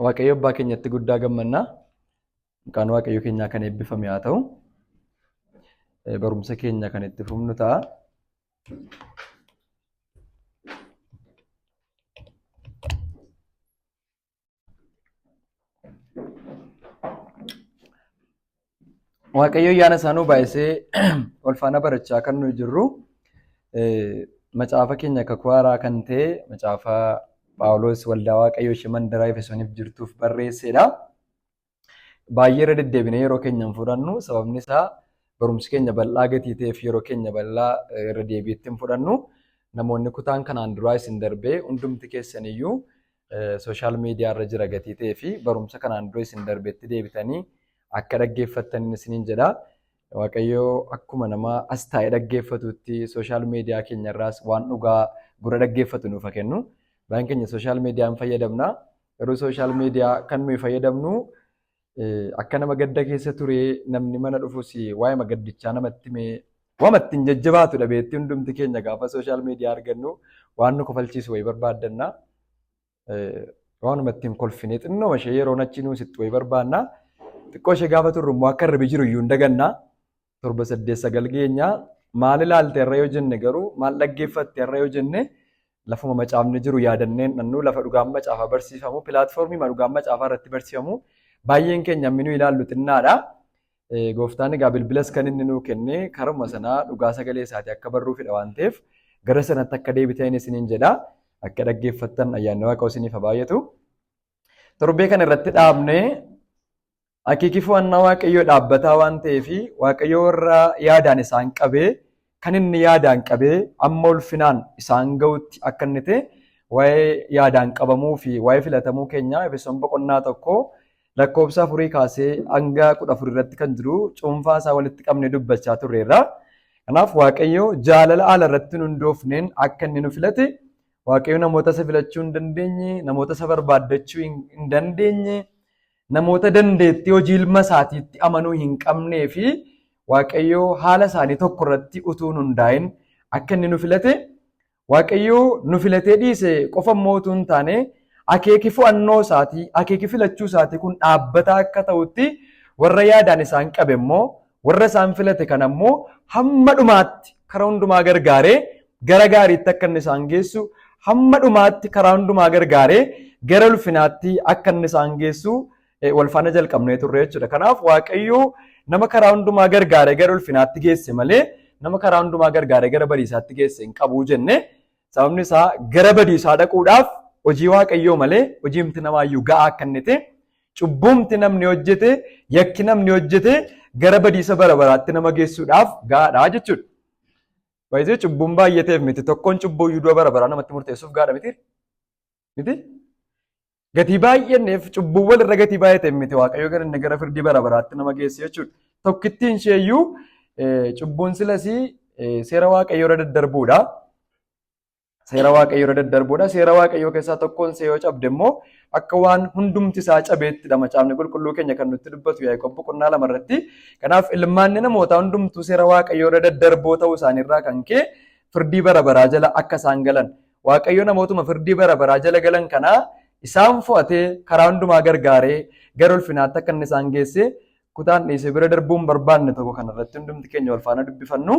Waaqayyo abbaa keenyatti guddaa gammanna. Maqaan Waaqayyo keenyaa kan eebbifame haa ta'u. Barumsa keenya kan itti fufnu ta'a. Waaqayyo ayyaana isaa nuu baay'isee wal faana barachaa kan nuyi jirru macaafa keenya kakuu haaraa kan ta'e macaafa Phaawulos waldaa Waaqayyoo ishee mandaraa Efesooniif jirtuuf barreessedha. Baay'ee irra deddeebinee yeroo keenya hin fudhannu sababni isaa barumsi keenya bal'aa gatii ta'eef yeroo keenya bal'aa irra deebiitti hin fudhannu. Namoonni kutaan kanaan duraa isin darbee hundumti keessan iyyuu sooshaal miidiyaa irra jira gatii ta'ee fi barumsa kanaan dura isin darbetti deebitanii akka dhaggeeffattan isiniin jedha. Waaqayyo akkuma nama as taa'ee dhaggeeffatutti sooshaal miidiyaa keenya irraas waan dhugaa gurra dhaggeeffatu nuuf haa kennu. Baay'een keenya sooshaal miidiyaa hin fayyadamna. Garuu sooshaal miidiyaa kan nuyi fayyadamnu akka nama gadda keessa ture namni mana dhufus waa'ee gaddichaa namatti himee waama ittiin jajjabaatu dhabeetti hundumti keenya gaafa sooshaal miidiyaa argannu waan nu kofalchiisu wayii barbaaddanna. Waanuma ittiin kolfinee xinnoo ishee yeroon achi nuu sittu wayii barbaanna. Xiqqoo ishee gaafa turru immoo akka irribi jiru iyyuu hin daganna. 7 8 9 geenya. Maal ilaalte irra yoo jenne garuu maal dhaggeeffatte irra yoo jenne lafuma macaafni jiru yaadannee hin dhannu lafa dhugaan macaafaa barsiifamu pilaatfoormii dhugaan macaafaa irratti barsiifamu baay'een keenya ammi nu ilaallu xinnaadha. Gooftaan egaa bilbilas kan inni nuu kenne karuma sanaa dhugaa sagalee isaatii akka barruufidha waan ta'eef gara sanatti akka deebitan isiniin jedha. Akka dhaggeeffattan ayyaanni Waaqayyoo isiniif haa baay'atu. Torbee kana irratti dhaabnee akeeki fo'annaa Waaqayyoo dhaabbataa waan ta'eef Waaqayyo warra yaadaan isaan qabee kan inni yaadaan qabee amma ulfinaan isaan ga'utti akka inni ta'e waa'ee yaadaan qabamuu fi waa'ee filatamuu keenyaa Efesoon boqonnaa 1 lakkoofsa 4 kaasee hanga 14 irratti kan jiru cuunfaa isaa walitti qabnee dubbachaa turreerra. Kanaaf Waaqayyo jaalala haala irratti hin hundoofneen akka inni nu filate Waaqayyo namoota isa filachuu hin dandeenye, namoota isa barbaaddachuu hin dandeenye, namoota dandeettii hojii ilma isaatiitti amanuu hin qabnee fi Waaqayyo haala isaanii tokko irratti utuu hin hundaa'in akka inni nu filate Waaqayyo nu filatee dhiise qofa immoo utuu hin taane akeeki fo'annoo isaatii akeeki filachuu isaatii kun dhaabbataa akka ta'utti warra yaadaan isaan qabe immoo warra isaan filate kana immoo hamma dhumaatti karaa hundumaa gargaaree gara gaariitti akka inni isaan geessu hamma dhumaatti karaa hundumaa gargaaree gara ulfinaatti akka inni isaan geessu wal faana jalqabnee turre jechuudha. Kanaaf Waaqayyo nama karaa hundumaa gargaaree gara ulfinaatti geesse malee nama karaa hundumaa gargaaree gara badiisaatti geesse hin qabu jenne. Sababni isaa gara badiisaa dhaquudhaaf hojii Waaqayyoo malee hojiimti namaayyuu ga'aa akka inni ta'e cubbuumti namni hojjete yakki namni hojjete gara badiisa bara baraatti nama geessuudhaaf ga'aadha jechuudha. Baay'ee cubbuun baay'ateef miti tokkoon cubbuu iyyuu du'a bara baraa namatti murteessuuf ga'aadha miti. Miti? Gatii baay'anneef cubbuun walirra gatii baay'ateef miti Waaqayyo gara inni gara firdii bara baraatti nama geesse jechuudha. Tokkittiin ishee iyyuu cubbuun silasii seera Waaqayyoo irra daddarbuudha. Seera Waaqayyoo irra daddarbuudha. Seera Waaqayyoo keessaa tokkoon see yoo cabde immoo akka waan hundumti isaa cabeettidha macaafni qulqulluu keenya kan nutti dubbatu Yaaqoob boqonnaa 2 irratti. Kanaaf ilmaanni namootaa hundumtuu seera Waaqayyoo irra daddarboo ta'uu isaaniirraa kan ka'e firdii bara baraa jala akka isaan galan. Waaqayyo namootuma firdii bara baraa jala galan kanaa isaan fo'atee karaa hundumaa gargaaree gara ulfinaatti akka inni isaan geesse kutaan dhiisee bira darbuun barbaanne tokko kanarratti hundumti keenya wal faana dubbifannu.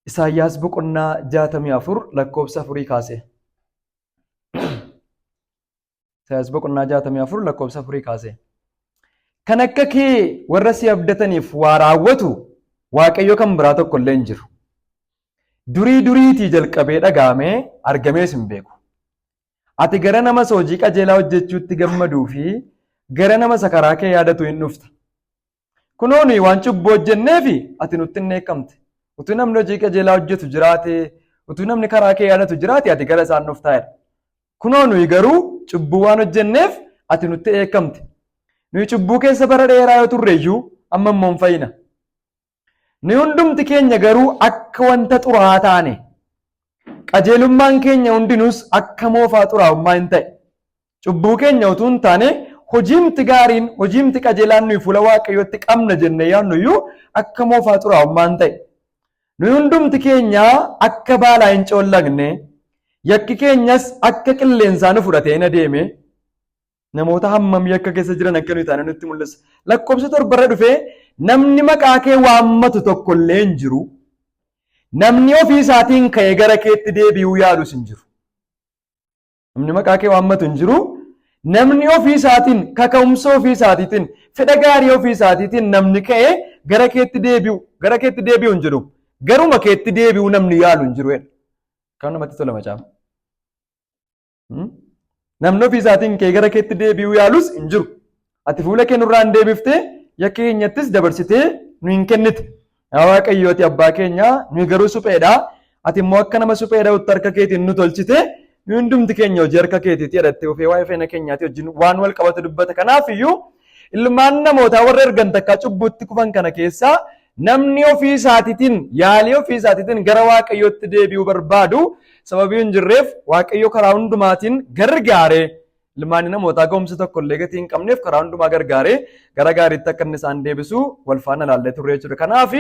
Isaayyaas boqonnaa 64 lakkoofsa 4 kaasee. Isaayyaas boqonnaa 64 lakkoofsa 4 kaasee. Kan akka kee warra si abdataniif waa raawwatu Waaqayyo kan biraa tokko illee hin jiru. Durii duriitii jalqabee dhaga'amee argamees hin beeku. Ati gara nama isa hojii qajeelaa hojjechuutti gammaduu fi gara nama isa karaa kee yaadatu hin dhufta. Kunoo nuyi waan cubbuu hojjenneefi ati nutti hin dheekkamte. Utuu namni hojii qajeelaa hojjetu jiraate, utuu namni karaa kee yaadatu jiraate ati gara isaan dhuftaa jedha. Kunoo nuyi garuu cubbuu waan hojjenneef ati nutti dheekkamte. Nuyi cubbuu keessa bara dheeraa yoo turre iyyuu amma immoo hin fayyina. Nuyi hundumti keenya garuu akka wanta xuraa'aa taane. Qajeelummaan keenya hundinuus akka moofaa xuraa'ummaa hin ta'e. Cubbuu keenya utuu hin taane hojiimti gaariin, hojiimti qajeelaan nuyi fuula Waaqayyootti qabna jennee yaadnu iyyuu akka moofaa xuraa'ummaa hin ta'e. Nuyi hundumti keenya akka baalaa hin coollagne, yakki keenyas akka qilleensaa nu fudhatee hin adeeme. Namoota hammam yakka keessa jiran akka nuyi taane nutti mul'isa. Lakkoofsa torbarra dhufee namni maqaa kee waammatu tokko illee hin jiru. Namni ofii isaatiin ka'ee gara keetti deebi'uu yaalus hin jiru. Namni maqaa kee waammatu hin jiru. Namni ofii isaatiin kaka'umsa ofii isaatiitiin fedha gaarii ofii isaatiitiin namni ka'ee gara keetti deebi'u gara keetti deebi'u hin jiru. Garuma keetti deebi'uu namni yaalu hin jiru jedha. Kan namatti tola macaafa. Namni ofii isaatiin ka'ee gara keetti deebi'uu yaalus hin jiru. Ati fuula kee nurraa hin deebiftee yakka keenyattis dabarsitee nu hin kennite. Yaa Waaqayyo ati abbaa keenya nuyi garuu supheedha. Ati immoo akka nama suphee dha'utti harka keetiin nu tolchite. Nu hundumti keenya hojii harka keetiiti jedhattee ofee waa'ee fayyina keenyaati wajjin waan wal qabatu dubbata. Kanaaf iyyuu ilmaan namootaa warra ergan takkaa cubbuutti kufan kana keessaa namni ofii isaatiitiin yaalii ofii isaatiitiin gara Waaqayyootti deebi'uu barbaadu sababii hin jirreef Waaqayyo karaa hundumaatiin gargaaree ilmaan namootaa ga'umsa tokko illee gatii hin qabneef karaa hundumaa gargaaree gara gaariitti akka inni isaan deebisu wal faana ilaallee turre jechuudha. Kanaaf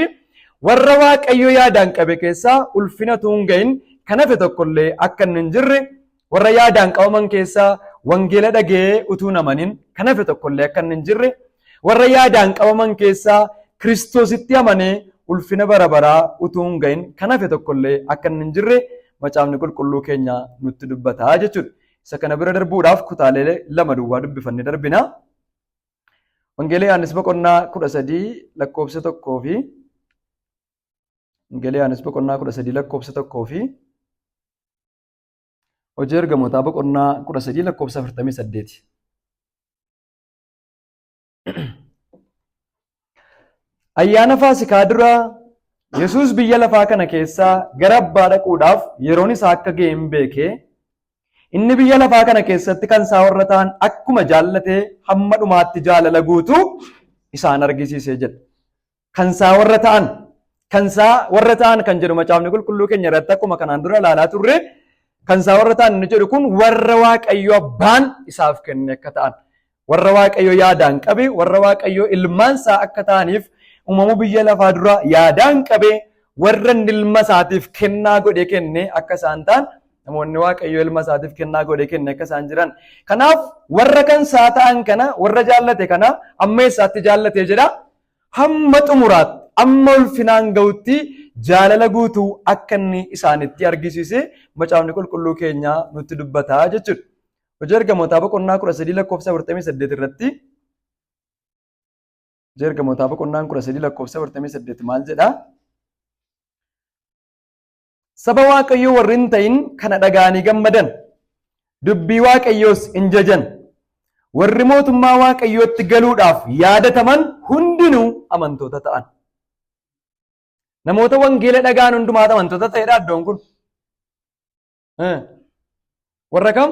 warra Waaqayyo yaadaan qabe keessaa ulfina utuu hin gahin kan hafe tokko illee akka inni hin jirre warra yaadaan qabaman keessaa wangeela dhaga'ee utuu hin amanin kan hafe tokko illee akka inni hin jirre warra yaadaan qabaman keessaa Kiristoositti amanee ulfina bara baraa utuu hin gahin kan hafe tokko illee akka inni hin jirre macaafni qulqulluu keenya nutti dubbata jechuudha. Isa kana bira darbuudhaaf kutaalee lama duwwaa dubbifannee darbina. Wangeela Yohaannis boqonnaa 13 lakkoofsa 1 fi Wangeela Yohaannis boqonnaa 13 lakkoofsa 1 fi Hojii Ergamootaa boqonnaa 13 lakkoofsa 48. Ayyaana Faasikaa dura Yesuus biyya lafaa kana keessaa gara abbaa dhaquudhaaf yeroon isaa akka ga'e hin beeke. Inni biyya lafaa kana keessatti kan isaa warra ta'an akkuma jaallate hamma dhumaatti jaalala guutuu isaan argisiisee jedha. Kan isaa warra ta'an kan isaa warra ta'an kan jedhu macaafni qulqulluu keenya irratti akkuma kanaan dura ilaalaa turre kan isaa warra ta'an inni jedhu kun warra Waaqayyo abbaan isaaf kenne akka ta'an warra Waaqayyo yaadaan qabe warra Waaqayyo ilmaan isaa akka ta'aniif uumamuu biyya lafaa dura yaadaan qabe warra inni ilma isaatiif kennaa godhee kenne akka isaan ta'an namoonni Waaqayyo ilma isaatiif kennaa godhee kenne akka isaan jiran. Kanaaf warra kan isaa ta'an kana warra jaallate kana amma eessaatti jaallatee jedha? Hamma xumuraatti amma ulfinaan ga'utti jaalala guutuu akka inni isaanitti argisiise macaafni qulqulluu keenya nutti dubbata jechuudha. Hojii Ergamootaa boqonnaa 13 lakkoofsa 48 irratti Hojii Ergamootaa boqonnaan 13 lakkoofsa 48 maal jedha? Saba Waaqayyoo warri hin ta'in kana dhaga'anii gammadan. Dubbii Waaqayyoos in jajan. Warri mootummaa Waaqayyootti galuudhaaf yaadataman hundinuu amantoota ta'an. Namoota wangeela dhaga'an hundumaatu amantoota ta'edha iddoon kun. Warra kam?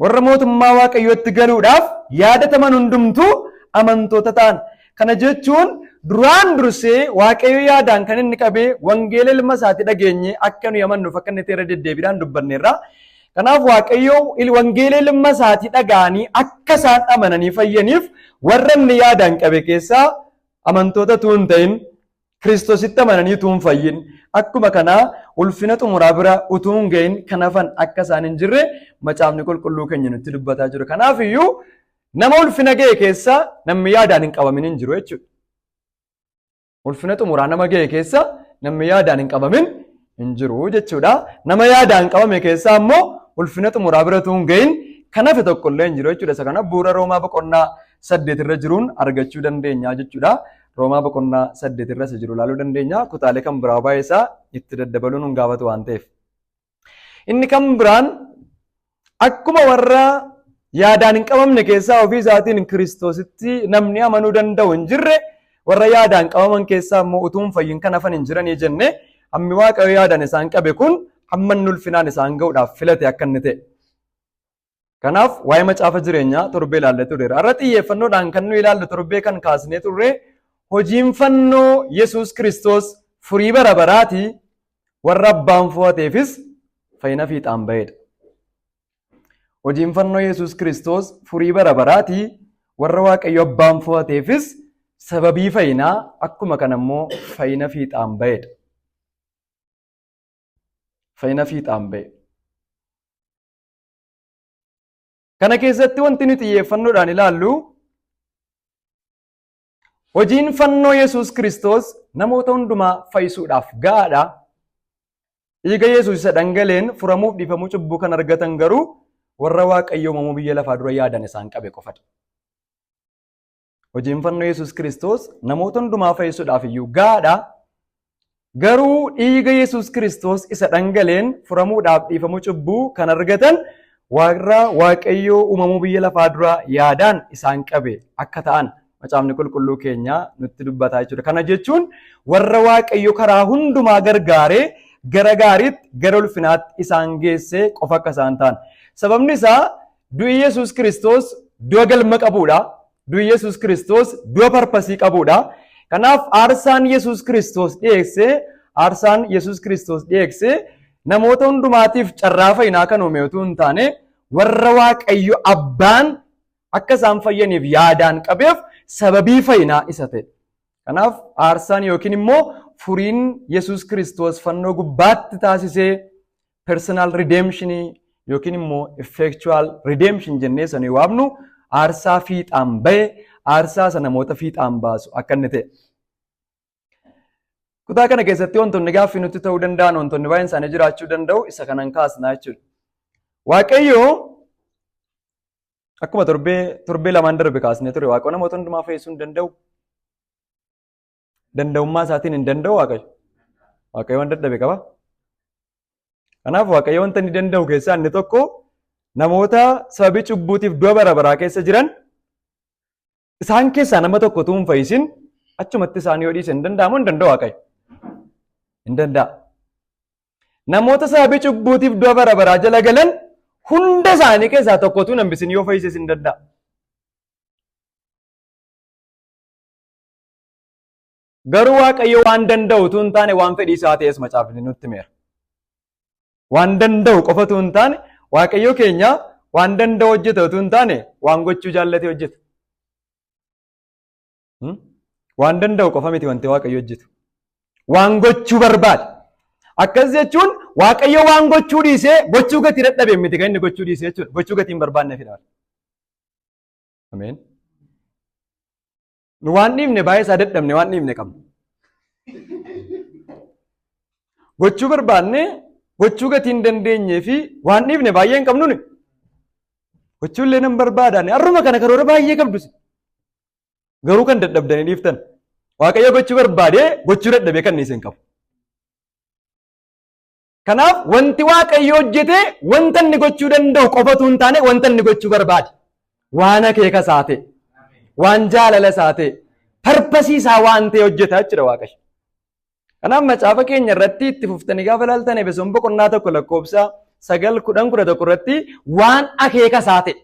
Warra mootummaa Waaqayyootti galuudhaaf yaadataman hundumtuu amantoota ta'an. Kana jechuun duraan dursee Waaqayyo yaadaan kan inni qabee wangeela ilma isaatti dhageenye akka nuyi amannuuf akka inni irra deddeebiidhaan dubbanneerra. Kanaaf Waaqayyo wangeela ilma isaatii dhaga'anii akka isaan amananii fayyaniif warra inni yaadaan qabe keessaa amantoota utuu hin ta'in Kiristoositti amananii utuu hin fayyin akkuma kanaa ulfina xumuraa bira utuu hin gahin kan hafan akka isaan hin jirre macaafni qulqulluu keenya nutti dubbataa jiru. Kanaaf iyyuu nama ulfina ga'e keessa namni yaadaan hin qabamin hin jiru jechuudha. Ulfina xumuraa nama ga'e keessa namni yaadaan hin qabamin hin jiru jechuudha. Nama yaadaan qabame keessaa immoo ulfina xumuraa bira utuu hin gahin kan hafe tokko illee hin jiru jechuudha. Isa kana bu'uura Roomaa boqonnaa 8 irra jiruun argachuu dandeenya jechuudha. Roomaa boqonnaa 8 irra isa jiru ilaaluu dandeenya. Kutaalee kan biraa baay'ee isaa itti daddabaluun nun gaafatu waan ta'eef. Inni kan biraan akkuma warra yaadaan hin qabamne keessaa ofii isaatiin Kiristoositti namni amanuu danda'u hin jirre warra yaadaan qabaman keessaa immoo utuu hin fayyin kan hafan hin jiranii jenne hammi Waaqayyo yaadaan isaan qabe kun hamma inni ulfinaan isaan ga'uudhaaf filate akka inni ta'e. Kanaaf waa'ee macaafa jireenyaa torbee ilaallee turreera. Har'a xiyyeeffannoodhaan kan nu ilaallu torbee kan kaasnee turre hojiin fannoo Yesuus Kiristoos furii bara baraati warra abbaan fo'ateefis fayyina fiixaan ba'edha. Hojiin fannoo Yesuus Kiristoos furii bara baraati warra Waaqayyo abbaan fo'ateefis sababii fayyinaa akkuma kana immoo fayyina fiixaan ba'edha. Fayyina fiixaan ba'e. Kana keessatti wanti nuti xiyyeeffannoodhaan ilaallu hojiin fannoo Yesuus Kiristoos namoota hundumaa fayyisuudhaaf ga'aadha. Dhiiga Yesuus isa dhangaleen furamuuf dhiifamuu cubbuu kan argatan garuu warra Waaqayyo uumamuu biyya lafaa dura yaadan isaan qabe qofadha. Hojiin fannoo Yesuus Kiristoos namoota hundumaa fayyisuudhaaf iyyuu ga'aadha. Garuu dhiiga Yesuus Kiristoos isa dhangaleen furamuudhaaf dhiifamuu cubbuu kan argatan warra Waaqayyoo uumamuu biyya lafaa dura yaadaan isaan qabe akka ta'an macaafni qulqulluu keenya nutti dubbataa jechuudha. Kana jechuun warra Waaqayyo karaa hundumaa gargaaree gara gaariitti gara ulfinaatti isaan geessee qofa akka isaan ta'an. Sababni isaa du'i Yesuus Kiristoos du'a galma qabuudha. Du'i Yesuus Kiristoos du'a parpasii qabuudha. Kanaaf aarsaan Yesuus Kiristoos dhiyeesse, aarsaan Yesuus Kiristoos dhiyeesse namoota hundumaatiif carraa fayyinaa kan uume utuu hin taane warra Waaqayyo abbaan akka isaan fayyaniif yaadaan qabeef sababii fayyinaa isa ta'e. Kanaaf aarsaan yookiin immoo furiin Yesuus Kiristoos fannoo gubbaatti taasisee personal redemption yookiin immoo effectual redemption jennee sanii waamnu aarsaa fiixaan bahe, aarsaa isa namoota fiixaan baasu akka inni ta'e. Kutaa kana keessatti wantoonni gaaffii nutti ta'uu danda'an, wantoonni baay'een isaanii jiraachuu danda'u, isa kanan kaasnaa jechuudha. Waaqayyo akkuma torbee lamaan darbe kaasnee ture, Waaqayyo namoota hundumaa fayyisuu hin danda'u. Danda'ummaa isaatiin hin danda'u Waaqayyo. Waaqayyo waan dadhabe qaba. Kanaaf Waaqayyo wanta inni danda'u keessaa inni tokko namoota sababii cubbuutiif du'a bara baraa keessa jiran isaan keessaa nama tokko utuu hin fayyisin achumatti isaan yoo dhiise hin danda'amu, hin danda'u Waaqayyo? Hin danda'a. Namoota sababii cubbuutiif du'a bara baraa jala galan hunda isaanii keessaa tokko utuu hin hambisin yoo fayyises hin danda'a. Garuu Waaqayyo waan danda'u utuu hin taane waan fedhii isaa ta'es macaafni nutti himeera. Waan danda'u qofa utuu hin taane, Waaqayyo keenya waan danda'u hojjeta utuu hin taane waan gochuu jaallate hojjeta. Waan danda'u qofa miti wanti Waaqayyo hojjetu. Waan gochuu barbaade. Akkas jechuun Waaqayyo waan gochuu dhiisee gochuu gatii dadhabee miti kan inni gochuu dhiisee jechuudha. Gochuu gatii hin barbaanneefidha. Ameen. Nu waan dhiifne baay'ee isaa dadhabne waan dhiifne qabna. Gochuu barbaanne gochuu gatii hin dandeenyee fi waan dhiifne baay'ee hin qabnu ni. Gochuu illee nan barbaadaan har'uma kana karoora baay'ee qabdu. Garuu kan dadhabdanii dhiiftan. Waaqayyo gochuu barbaadee gochuu dadhabee kan isin qabu. Kanaaf wanti Waaqayyo hojjete wanta inni gochuu danda'u qofatu hin taane wanta inni gochuu barbaade. Waan akeeka isaa ta'e, waan jaalala isaa ta'e, parpasii isaa waan ta'e hojjeta jechuudha Waaqayyo. Kanaaf macaafa keenya irratti itti fuftanii gaafa ilaaltan Efesoon boqonnaa 1 lakkoofsa 9 10 11 irratti waan akeeka isaa ta'e.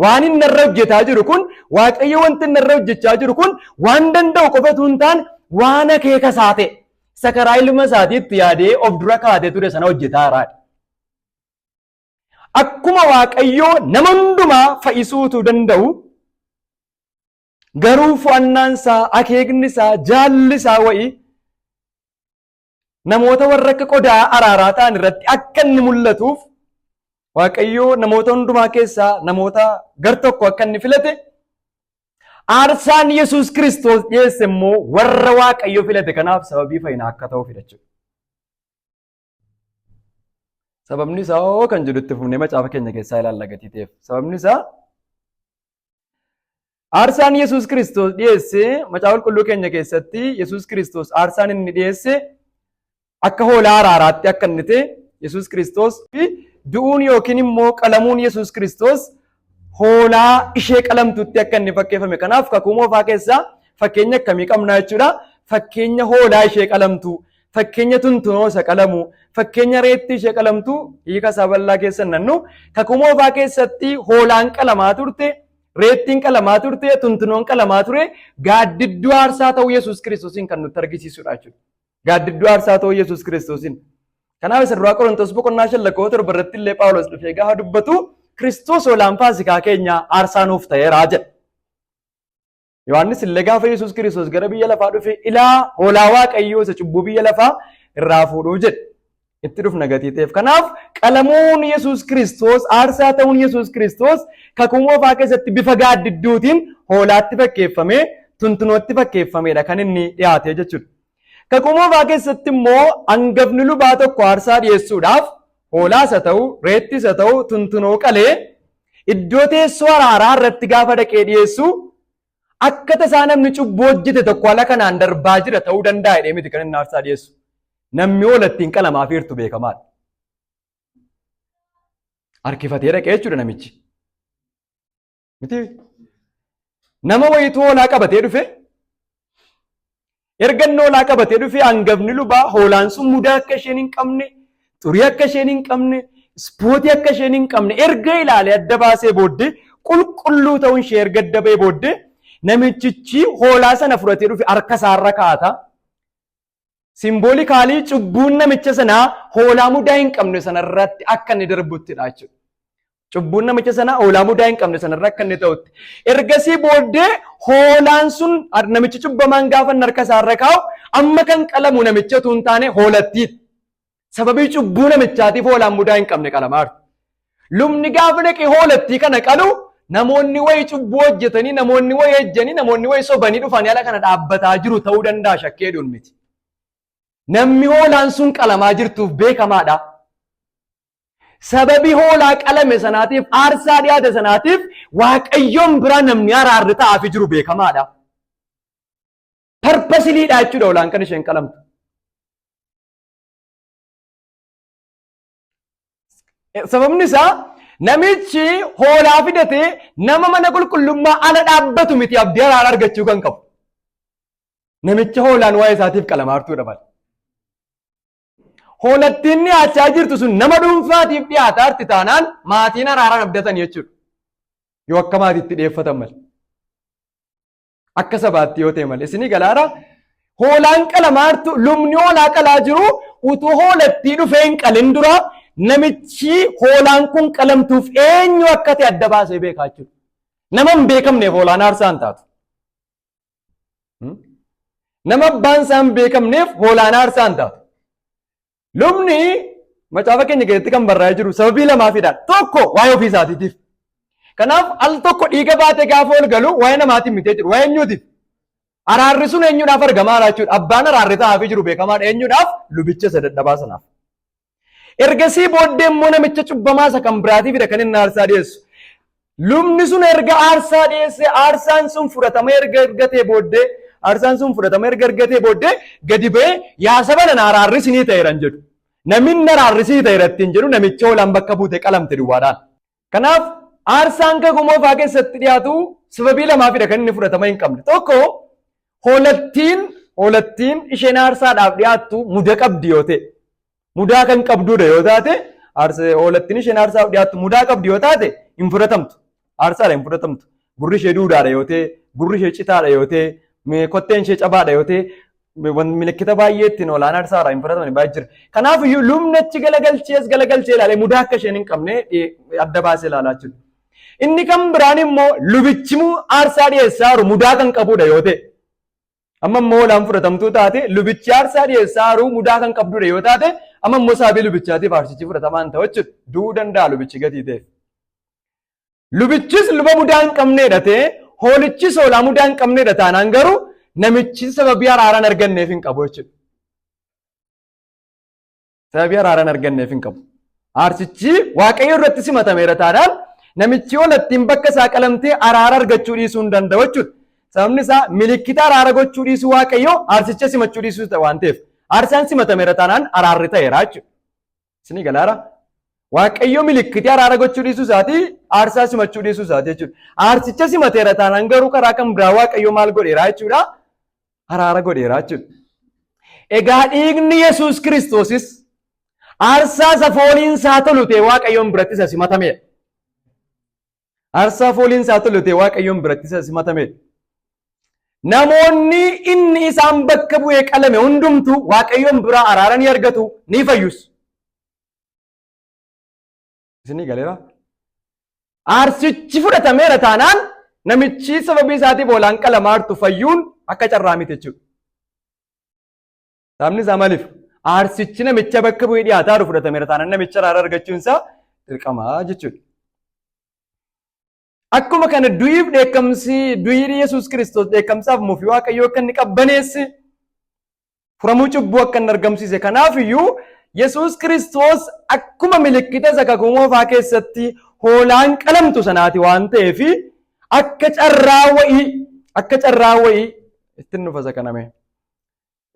Waan inni irra hojjetaa jiru kun, Waaqayyo wanti inni irra hojjechaa jiru kun waan danda'u qofatu hin taane waan akeeka isaa ta'e. Isa karaa ilma isaatiitti yaadee of dura kaatee ture sana hojjetaa jiraadha. Akkuma Waaqayyoo nama hundumaa fayyisuutu danda'u, garuu fo'annaan isaa, akeekni isaa, jaalli isaa wa'ii namoota warra akka qodaa araaraa ta'an irratti akka inni mul'atuuf Waaqayyoo namoota hundumaa keessaa namoota gar tokko akka inni filate, aarsaan Yesuus Kiristoos dhiyeesse immoo warra Waaqayyo filate kanaaf sababii fayyinaa akka ta'uuf jechuudha. Sababni isaa hoo kan jedhu itti fufnee macaafa keenya keessaa ilaalla gatii ta'eef. Sababni isaa aarsaan Yesuus Kiristoos dhiyeesse, macaafa qulqulluu keenya keessatti Yesuus Kiristoos aarsaan inni dhiyeesse akka hoolaa araaraatti akka inni ta'e, Yesuus Kiristoos fi du'uun yookiin immoo qalamuun Yesuus Kiristoos hoolaa ishee qalamtutti akka inni fakkeeffame. Kanaaf kakuu moofaa keessaa fakkeenya akkamii qabna jechuudha? Fakkeenya hoolaa ishee qalamtu, fakkeenya tuntunoo isa qalamu, fakkeenya reettii ishee qalamtu hiika isaa bal'aa keessa nannu. Kakuu moofaa keessatti hoolaan qalamaa turte, reettiin qalamaa turte, tuntunoon qalamaa ture, gaaddidduu aarsaa ta'uu Yesuus Kiristoosiin kan nutti argisiisudha jechuudha. Gaaddidduu aarsaa ta'uu Yesuus Kiristoosiin. Kanaaf isa duraa Qorontos boqonnaa 5 lakkoofsa 7 irratti illee Phaawulos dhufee gaafa dubbatu Kiristoos hoolaan Faasikaa keenya aarsaa nuuf ta'eera jedha. Yohaannis illee gaafa Yesuus Kiristoos gara biyya lafaa dhufe, ilaa hoolaa Waaqayyoo isa cubbuu biyya lafaa irraa fuudhuu jedhe. Itti dhufna gatii ta'eef. Kanaaf qalamuun Yesuus Kiristoos, aarsaa ta'uun Yesuus Kiristoos kakuu moofaa keessatti bifa gaaddidduutiin hoolaatti fakkeeffamee, tuntunootti fakkeeffameedha kan inni dhiyaate jechuudha. Kakuu moofaa keessatti immoo hangafni lubaa tokko aarsaa dhiyeessuudhaaf hoolaas haa ta'u, reettis haa ta'u, tuntunoo qalee iddoo teessoo araaraa irratti gaafa dhaqee dhiyeessu akka tasaa namni cubbuu hojjete tokko ala kanaan darbaa jira ta'uu danda'a jedhee miti kan inni aarsaa dhiyeessu. Namni hoolattiin qalamaa fiirtu beekamaadha. Harkifatee dhaqee jechuudha namichi. Miti nama wayituu hoolaa qabatee dhufe erga inni hoolaa qabatee dhufe hangafni lubaa hoolaan sun mudaa akka isheen hin qabne xurii akka isheen hin qabne ispoortii akka isheen hin qabne erga ilaalee adda baasee booddee qulqulluu ta'uun ishee erga adda ba'ee booddee namichichi hoolaa sana fudhatee dhufe harka isaarra kaa'ata. Simbolikaalii cubbuun namicha sanaa hoolaa mudaa hin qabne sanarratti akka inni darbuttidha jechuudha. Cubbuun namicha sanaa hoolaa mudaa hin qabne sanarra akka inni ta'utti. Ergasii booddee hoolaan sun namichi cubbamaan gaafa inni harka isaarra kaa'u amma kan qalamu namicha utuu hin taane hoolattiidha. Sababii cubbuu namichaatiif hoolaan mudaa hin qabne qalamaa jirti. Lubni gaafa dhaqee hoolattii kana qalu namoonni wayii cubbuu hojjetanii, namoonni wayii ejjanii, namoonni wayii sobanii dhufanii ala kana dhaabbataa jiru ta'uu danda'a shakkeedhuun miti. Namni hoolaan sun qalamaa jirtuuf beekamaadha. Sababii hoolaa qalame sanaatiif, aarsaa dhiyaate sanaatiif Waaqayyoon biraa namni araarri ta'aafi jiru beekamaadha. Parpasiliidha jechuudha hoolaan kan isheen qalamtu. Sababni isaa namichi hoolaa fidatee nama mana qulqullummaa ala dhaabbatu miti abdii araara argachuu kan qabu. Namicha hoolaan waa'ee isaatiif qalamaartuudha malee. Hoolattiin dhiyaachaa jirtu sun nama dhuunfaatiif dhiyaataa jirti taanaan maatiin araaraan abdatan jechuudha. Yoo akka maatiitti dhiyeeffatan malee. Akka sabaatti yoo ta'e malee. Isinii galaara hoolaan qalamaartu lubni hoolaa qalaa jiru utuu hoolattii dhufee hin qalin dura namichi hoolaan kun qalamtuuf eenyu akka ta'e adda baasee beekaa jechuudha. Nama hin beekamneef hoolaan aarsaa hin taatu. Nama abbaan isaa hin beekamneef hoolaan aarsaa hin taatu. Lubni macaafa keenya keessatti kan barraa'ee jiru sababii lamaafidha. Tokko waa'ee ofii isaatiitiif. Kanaaf al tokko dhiiga baatee gaafa ol galu waa'ee namaatiin mitee jiru. Waa'ee eenyuutiif? Araarri sun eenyuudhaaf argamaa jira jechuudha. Abbaan araarri ta'aafii jiru beekamaadha. Eenyuudhaaf? Lubicha isa dadhabaa sanaaf. Ergasii booddee immoo namicha cubbamaa isa kan biraatiifidha kan inni aarsaa dhiyeessu. Lubni sun erga aarsaa dhiyeessee aarsaan sun fudhatama erga argatee booddee aarsaan sun fudhatama erga argatee booddee gadi ba'ee yaa saba nana araarri isinii ta'eera hin jedhu. Namni araarri isinii ta'eera ittiin jedhu namicha hoolaan bakka buute qalamte duwwaadhaan. Kanaaf aarsaan kakuu moofaa keessatti dhiyaatu sababii lamaafidha kan inni fudhatama hin qabne. Tokko hoolattiin isheen aarsaadhaaf dhiyaattu muda qabdi yoo ta'e mudaa kan qabduudha yoo taate hoolattiin isheen aarsaaf dhiyaattu mudaa qabdi yoo taate hin fudhatamtu. Aarsaadha hin fudhatamtu. Gurri ishee duudaadha yoo ta'e, gurri ishee citaadha yoo ta'e, kotteen ishee cabaadha yoo ta'e, milikkita baay'ee ittiin hoolaan aarsaadha hin fudhataman baay'ee jira. Kanaaf iyyuu lubni achi galagalchee as galagalchee ilaalee mudaa akka isheen hin qabne adda baasee ilaalaa jiru. Inni kan biraan immoo lubichi aarsaa dhiyeessaa jiru mudaa kan qabudha yoo ta'e. Amma immoo hoolaan fudhatamtuu taate lubichi aarsaa dhiyeessaa jiru mudaa kan qabdudha yoo taate amma immoo sababii lubichaatiif aarsichi fudhatamaa hin ta'u jechuudha. Du'uu danda'a lubichi gatii ta'eef. Lubichis luba mudaa hin qabneedha ta'e hoolichis hoolaa mudaa hin qabneedha taanaan garuu namichi sababii araara hin arganneef hin qabu jechuudha. Sababii araara hin arganneef hin qabu. Aarsichi Waaqayyo irratti simatameera taanaan namichi hoolattiin bakka isaa qalamtee araara argachuu dhiisuu hin danda'u jechuudha. Sababni isaa milikkita araara gochuu dhiisuu Waaqayyo aarsicha simachuu dhiisuu waan ta'eef aarsaan simatameera taanaan araarri ta'eera jechuudha. Isinii galaara? Waaqayyo milikkiti araara gochuu dhiisuu isaatii aarsaa simachuu dhiisuu isaati jechuudha. Aarsicha simateera taanaan garuu karaa kan biraa Waaqayyo maal godheera jechuudha? Araara godheera jechuudha. Egaa dhiigni Yesuus Kiristoosis aarsaa isa fooliin isaa tolu ta'e Waaqayyoon biratti isa simatameedha. Aarsaa fooliin isaa tolu ta'e Waaqayyoon biratti isa simatameedha. Namoonni inni isaan bakka bu'ee qalame hundumtuu Waaqayyoon biraa araara ni argatu, ni fayyus. Isinii galeera? Aarsichi fudhatameera taanaan namichi sababii isaatiif hoolaan qalamaa jirtu fayyuun akka carraa miti jechuudha. Sababni isaa maaliif? Aarsichi namicha bakka bu'ee dhiyaataa jiru fudhatameera taanaan namicha araara argachuun isaa dirqama jechuudha. Akkuma kana du'iif dheekkamsi du'i Yesuus Kiristoos dheekkamsaaf mufii Waaqayyoo akka inni qabbaneesse furamuu cubbuu akka inni argamsiise. Kanaaf iyyuu Yesuus Kiristoos akkuma milikkita isa kakuu moofaa keessatti hoolaan qalamtu sanaati waan ta'eef akka carraa wa'ii akka carraa wa'ii ittiin dhufa isa kaname.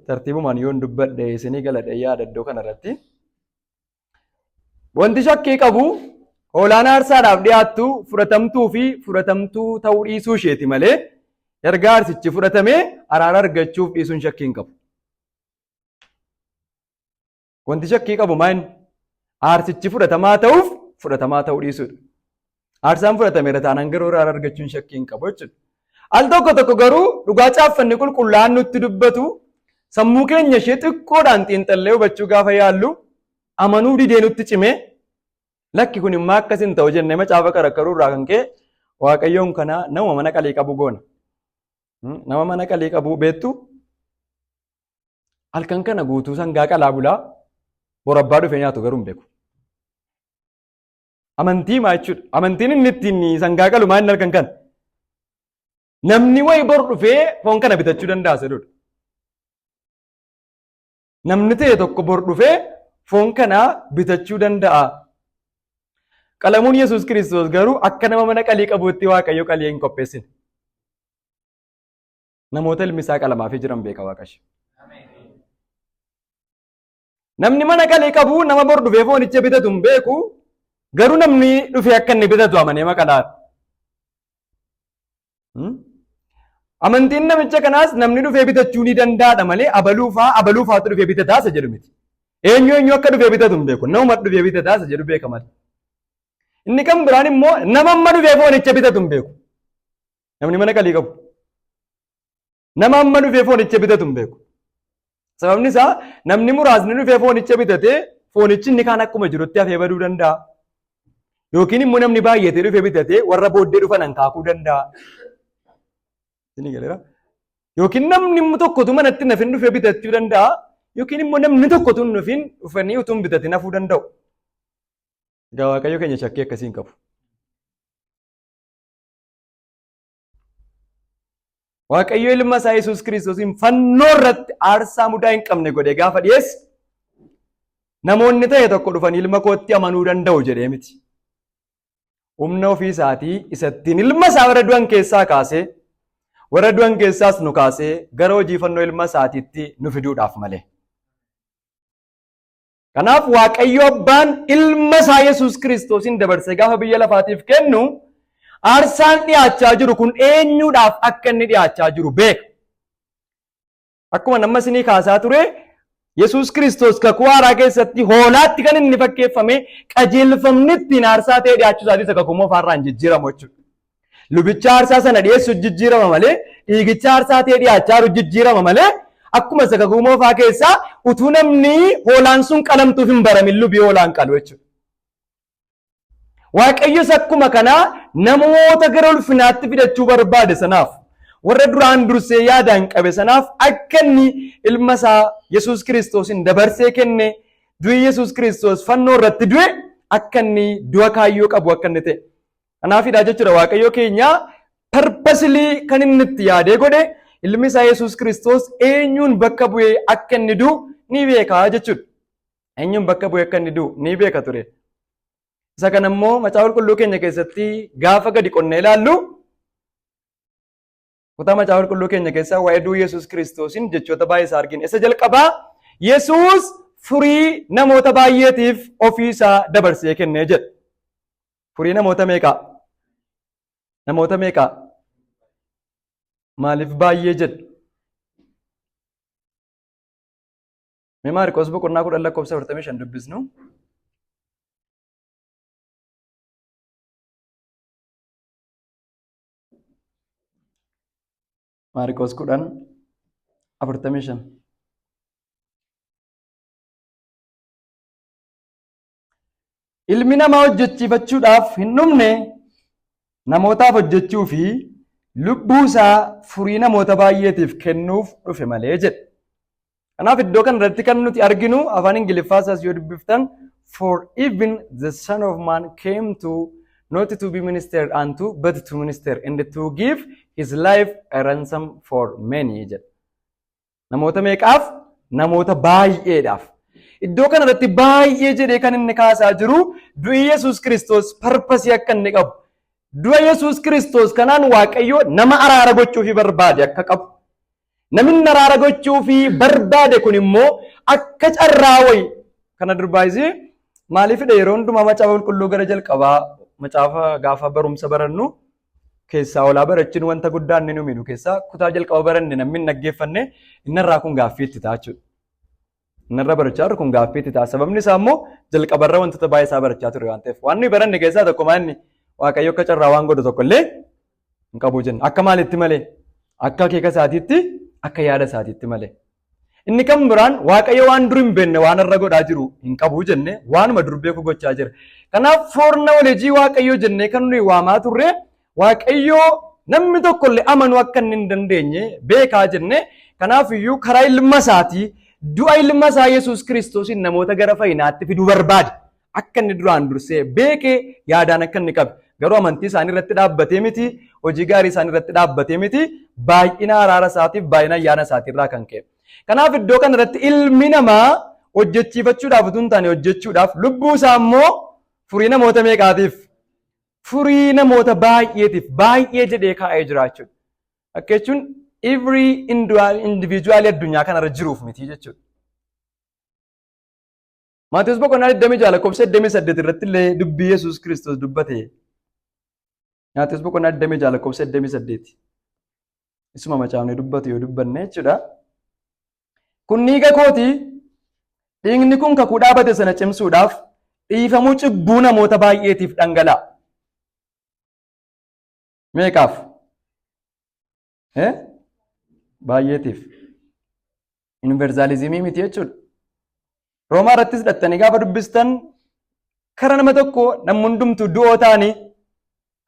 Tartiibumaan yoon dubbadhe isinii galadhe yaada iddoo kanarratti. Wanti shakkii qabu hoolaan aarsaadhaaf dhiyaattu fudhatamtuu fi fudhatamtuu ta'uu dhiisuu isheeti malee erga aarsichi fudhatamee araara argachuuf dhiisuun shakkii hin qabu. Wanti shakkii qabu maal? Aarsichi fudhatamaa ta'uuf fudhatamaa ta'uu dhiisuudha. Aarsaan fudhatameera taanaan garuu araara argachuun shakkii hin qabu jechuudha. Al tokko tokko garuu dhugaa caaffanni qulqullaa'aan nutti dubbatu sammuu keenya ishee xiqqoodhaan xiinxallee hubachuu gaafa yaallu amanuu didee nutti cimee lakki kun immoo akkas hin ta'u jennee macaafa karakkaruu irraa kan ka'e Waaqayyoon kana nama mana qalii qabu goona. Nama mana qalii qabu beektu halkan kana guutuu sangaa qalaa bulaa borabbaa dhufee nyaatu garuu hin beeku. Amantii maa jechuudha. Amantiin inni ittiin sangaa qalu maa inni halkan kana. Namni wayi bor dhufee foon kana bitachuu danda'a jedhudha. Namni ta'e tokko bor dhufee foon kana bitachuu danda'a. Qalamuun Yesuus Kiristoos garuu akka nama mana qalii qabuutti Waaqayyo qalii hin qopheessine. Namoota ilmi isaa qalamaafii jiran beeka Waaqayyo. Namni mana qalii qabu nama bor dhufee foonicha bitatu hin beeku. Garuu namni dhufee akka inni bitatu amanee maqalaadha. Amantiin namicha kanaas namni dhufee bitachuu ni danda'adha malee abaluufaa abaluufaatu dhufee bitataa isa jedhu miti. Eenyu eenyu akka dhufee bitatu hin beeku. Namuma dhufee bitataa isa jedhu beeka malee. Inni kan biraan immoo nama amma dhufee foonicha bitatu hin beeku. Namni mana qalii qabu. Nama amma dhufee foonicha bitatu hin beeku. Sababni isaa namni muraasni dhufee foonicha bitatee foonichi inni kaan akkuma jirutti hafee baduu danda'a. Yookiin immoo namni baay'atee dhufee bitatee warra booddee dhufan hankaakuu danda'a. Isinii galeera? Yookiin namni tokkotu manatti nafin dhufee bitachuu danda'a. Yookiin immoo namni tokkotu hin dhufin dhufanii utuu hin bitatin hafuu danda'u. Egaa Waaqayyo keenya shakkii akkasii hin qabu. Waaqayyo ilma isaa Yesuus Kiristoosiin fannoo irratti aarsaa mudaa hin qabne godhee gaafa dhiyeesse namoonni ta'e tokko dhufanii ilma kootti amanuu danda'u jedhee miti. Humna ofii isaatii isattiin ilma isaa warra du'an keessaa kaasee warra du'an keessaas nu kaasee gara hojii fannoo ilma isaatiitti nu fiduudhaaf malee. Kanaaf Waaqayyo Abbaan ilma isaa Yesuus Kiristoosiin dabarsee gaafa biyya lafaatiif kennu aarsaan dhiyaachaa jiru kun eenyuudhaaf akka inni dhiyaachaa jiru beeka. Akkuma nama isinii kaasaa ture Yesuus Kiristoos kakuu haaraa keessatti hoolaatti kan inni fakkeeffame qajeelfamni ittiin aarsaa ta'ee dhiyaachuu isaatii isa kakuu moofaarraa hin jijjiiramu jechuudha. Lubicha aarsaa sana dhiyeessu jijjiirama malee dhiigicha aarsaa ta'ee dhiyaachaa jiru jijjiirama malee akkuma isa kakuu moofaa keessaa utuu namni hoolaan sun qalamtuuf hin baramin lubii hoolaan qalu jechuudha. Waaqayyos akkuma kanaa namoota gara ulfinaatti fidachuu barbaade sanaaf warra duraan dursee yaadaan qabe sanaaf akka inni ilma isaa Yesuus Kiristoosiin dabarsee kenne du'i Yesuus Kiristoos fannoo irratti du'e akka inni du'a kaayyoo qabu akka inni ta'e. Kanaafidha jechuudha Waaqayyo keenya parpasilii kan inni itti yaadee godhe ilmi isaa Yesuus Kiristoos eenyuun bakka bu'ee akka inni du'u ni beeka jechuudha. Eenyuun bakka bu'ee akka inni du'u ni beeka ture. Isa kana immoo macaafa qulqulluu keenya keessatti gaafa gadi qonnee ilaallu kutaa macaafa qulqulluu keenya keessaa waa'ee du'uu Yesuus Kiristoosiin jechoota baay'ee isaa argina. Isa jalqabaa Yesuus furii namoota baay'eetiif ofii isaa dabarsee kennee jedha. Furii namoota meeqaa? Namoota meeqaa? Maaliif baay'ee jedha? Mee Maarqos boqonnaa 10 lakkoofsa 45 dubbisnu. Maarqos 10 45. Ilmi namaa hojjechiifachuudhaaf hin dhumne namootaaf hojjechuu fi lubbuu isaa furii namoota baay'eetiif kennuuf dhufe malee jedhe. Kanaaf iddoo kanarratti kan nuti arginu afaan Ingiliffaa isaas yoo dubbiftan, "For even the Son of Man came to not to be ministered unto, but to minister and to give his life a ransom for many," jedha. Namoota meeqaaf? Namoota baay'eedhaaf. Iddoo kanarratti baay'ee jedhee kan inni kaasaa jiru du'i Yesuus Kiristoos purpose akka inni qabu. Du'a Yesuus Kiristoos kanaan Waaqayyo nama araara gochuufii barbaade akka qabu. Namni araara gochuufii barbaade kun immoo akka carraa wayi. Kana durbaayisii maaliifidha? Yeroo hundumaa Macaafa Qulqulluu gara jalqabaa, macaafa gaafa barumsa barannu keessaa olaa barachuun wanta guddaa inni nu miidhu keessaa, kutaa jalqaba baranne namni hin dhaggeeffanne innarraa kun gaaffii itti ta'a jechuudha. Innarra barachaa jiru kun gaaffii itti ta'a. Sababni isaa immoo jalqabarra wantoota baay'ee isaa barachaa ture waan ta'eef. Waan nuyi baranne keessaa tokko maal? Inni Waaqayyo akka carraa waan godhu tokko illee hin qabu jenna. Akka maalitti malee? Akka akeeka isaatiitti, akka yaada isaatiitti malee. Inni kan biraan Waaqayyo waan dur hin beekne waan irra godhaa jiru hin qabu jenne, waanuma dur beeku gochaa jira. Kanaaf foreknowledge Waaqayyo jennee kan nuyi waamaa turre, Waaqayyo namni tokko illee amanuu akka inni hin dandeenye beekaa jenne. Kanaaf iyyuu karaa ilma isaatii, du'a ilma isaa Yesuus Kiristoosiin namoota gara fayyinaatti fiduu barbaade. Akka inni duraan dursee beekee yaadaan akka inni qabe. Garuu amantii isaanii irratti dhaabbatee miti, hojii gaarii isaanii irratti dhaabbatee miti, baay'ina araara isaatiif baay'ina ayyaana isaatirraa kan ka'e. Kanaaf iddoo kanarratti ilmi namaa hojjechiifachuudhaaf utuu hin taane hojjechuudhaaf, lubbuu isaa immoo furii namoota meeqaatiif? Furii namoota baay'eetiif, baay'ee jedhee kaa'ee jiraachuudha. Akka jechuun every individual addunyaa kanarra jiruuf miti jechuudha. Maatiyus boqonnaa 26 lakkoofsa 28 irratti illee dubbii Yesuus Kiristoos dubbate. Maatiyus boqonnaa 26 lakkoofsa 28. Isuma macaafni dubbatu yoo dubbanne jechuudha. "Kun dhiiga kooti, dhiigni kun kakuu dhaabate sana cimsuudhaaf dhiifamuu cubbuu namoota baay'eetiif dhangala'a." Meeqaaf? Baay'eetiif. Universalism miti jechuudha. Roomaa irrattis dhattanii gaafa dubbistan, kara nama tokko namni hundumtuu du'oo ta'anii,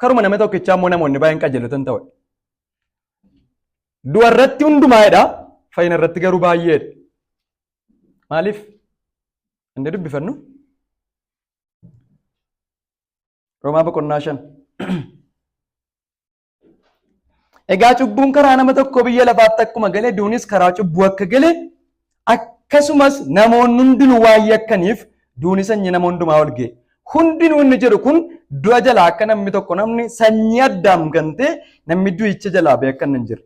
karuma nama tokkichaa immoo namoonni baay'een qajeelotan ta'udha. Du'a irratti hundumaa'edha. Fayyina irratti garuu baay'eedha. Maaliif? Inni dubbifannu? Roomaa boqonnaa 5. "Egaa cubbuun karaa nama tokko biyya lafaatti akkuma gale, duunis karaa cubbuu akka gale, akkasumas namoonni hundinuu waan yakkaniif duuni sanyii nama hundumaa ol ga'e." Hundinuu inni jedhu kun du'a jalaa akka namni tokko, namni sanyii Addaam kan ta'e, namni du'icha jalaa ba'e akka hin jirre.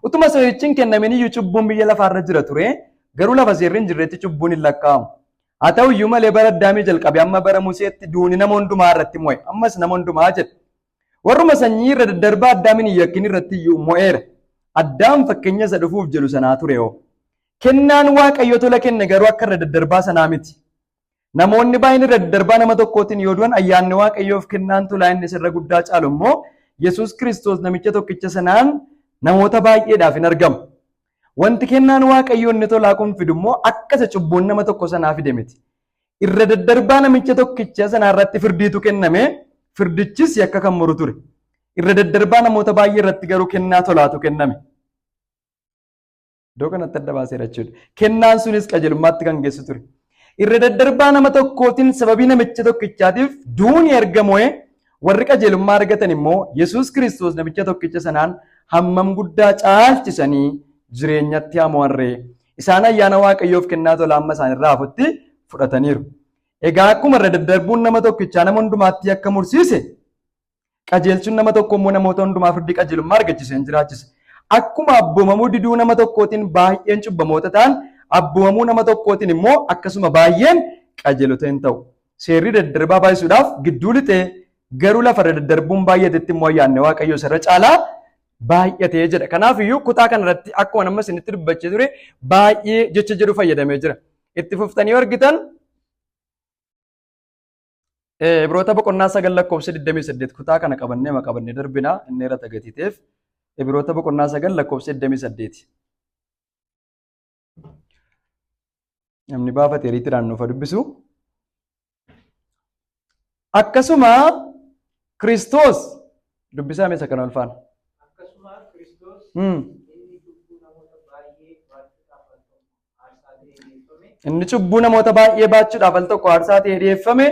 "Utuma seerichi hin kennamin iyyuu cubbuun biyya lafaarra jira ture, garuu lafa seerri hin jirretti cubbuun hin lakkaa'amu. Haa ta'u iyyuu malee bara Addaamii jalqabee amma bara Museetti duuni nama hundumaa irratti mo'e." Ammas nama hundumaa jedhe. "Warruma sanyii irra daddarbaa Addaamin hin yakkin irratti iyyuu mo'eera. Addaam fakkeenya isa dhufuuf jedhu sanaa ture hoo. Kennaan Waaqayyo tola kenne garuu akka irra daddarbaa sanaa miti. Namoonni baay'een irra daddarbaa nama tokkootiin yoo du'an, ayyaanni Waaqayyoof kennaan tolaa inni irra guddaa caalu immoo Yesuus Kiristoos namicha tokkicha sanaan namoota baay'eedhaaf hin argamu. Wanti kennaan Waaqayyoo inni tolaa kun fidu immoo akka isa cubbuun nama tokko sanaa fide miti. Irra daddarbaa namicha tokkicha sanaa irratti firdiitu kenname, firdichis yakka kan muru ture. Irra daddarbaa namoota baay'ee irratti garuu kennaa tolaatu kenname." Iddoo kanatti adda baaseera jechuudha. Kennaan sunis qajeelummaatti kan geessu ture. "Irra daddarbaa nama tokkootiin sababii namicha tokkichaatiif duuni ergamo'e, warri qajeelummaa argatan immoo Yesuus Kiristoos namicha tokkicha sanaan hammam guddaa caalchisanii jireenyatti hamo'arree! Isaan ayyaana Waaqayyoof kennaa tolaa amma isaan irraa hafutti fudhataniiru. Egaa akkuma irra daddarbuun nama tokkichaa nama hundumaatti akka mursiise, qajeelchuun nama tokko immoo namoota hundumaa firdii qajeelummaa argachiisee hin jiraachise. Akkuma abboomamuu diduu nama tokkootiin baay'een cubbamoota ta'an, abboomamuu nama tokkootiin immoo akkasuma baay'een qajeelota hin ta'u. Seerri daddarbaa baay'isuudhaaf gidduu lixee, garuu lafa irra daddarbuun baay'atetti immoo ayyaanni Waaqayyoo irra caalaa baay'atee," jedha. Kanaaf iyyuu kutaa kanarratti akkuma nama isinitti dubbachee ture baay'ee jecha jedhu fayyadamee jira. Itti fuftanii yoo argitan, Ibroota boqonnaa 9 lakkoofsa 28, kutaa kana qabannee qabannee darbina, inni irra gatiiteef. Ibroota boqonnaa 9 lakkoofsa 28. Namni baafate riitiidhaan nuuf dubbisu. Akkasuma Kiristoos dubbisaa meesa kana ulfaana. Akkasuma Kiristoos inni cubbuu namoota baay'ee baachuudhaaf aarsaa ta'e. Inni cubbuu namoota baay'ee baachuudhaaf al tokko aarsaa ta'ee dhiyeeffame.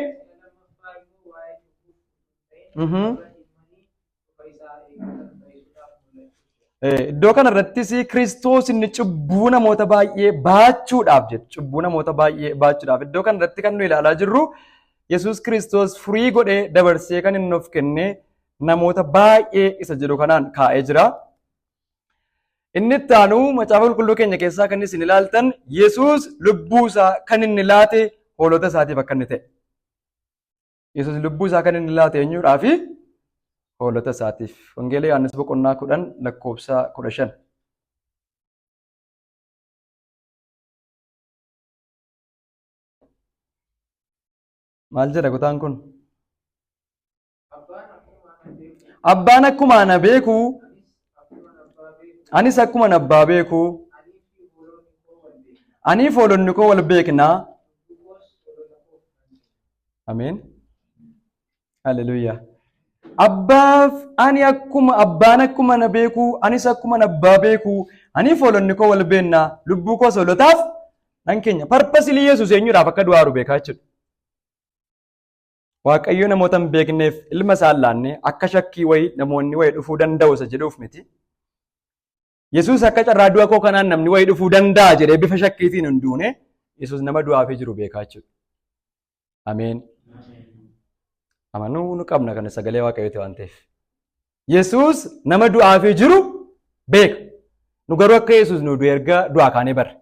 Iddoo kanarrattis Kiristoos inni cubbuu namoota baay'ee baachuudhaaf jedhu. Cubbuu namoota baay'ee baachuudhaaf. Iddoo kanarratti kan nu ilaalaa jirru Yesuus Kiristoos furii godhee dabarsee kan inni of kenne namoota baay'ee isa jedhu kanaan kaa'ee jira. Inni itti aanu macaafa qulqulluu keenya keessaa kan isin ilaaltan Yesuus lubbuu isaa kan inni laate hoolota isaatiif akka inni ta'e. Yesuus lubbuu isaa kan inni laate eenyuudhaafi? Hoolota isaatiif. Wangeela Yohaannis boqonnaa 10 lakkoofsa 15. Maal jedha kutaan kun? Abbaan akkuma ana beeku, anis akkuma abbaa beeku, aniif hoolonni koo wal beekna. Ameen. Haleluuyaa. Abbaaf ani akkuma abbaan akkuma na beeku, anis akkuma abbaa beeku, aniif hoolonni koo wal beekna, lubbuu koos hoolotaaf nan keenya. Parpasilii Yesuus eenyuudhaaf akka du'aaru beekaa jechuudha. Waaqayyo namoota hin beekneef ilma isaa hin laanne akka shakkii wayii namoonni wayii dhufuu danda'u isa jedhuuf miti. Yesuus akka carraa du'a koo kanaan namni wayii dhufuu danda'a jedhee bifa shakkiitiin hin duune Yesuus nama du'aafii jiru beekaa jechuudha. Ameen. Amanuu nu qabna kana sagalee Waaqayyooti waan ta'eef. Yesuus nama du'aafii jiru beeka. Nu garuu akka Yesuus nu du'e erga du'aa kaanee barre.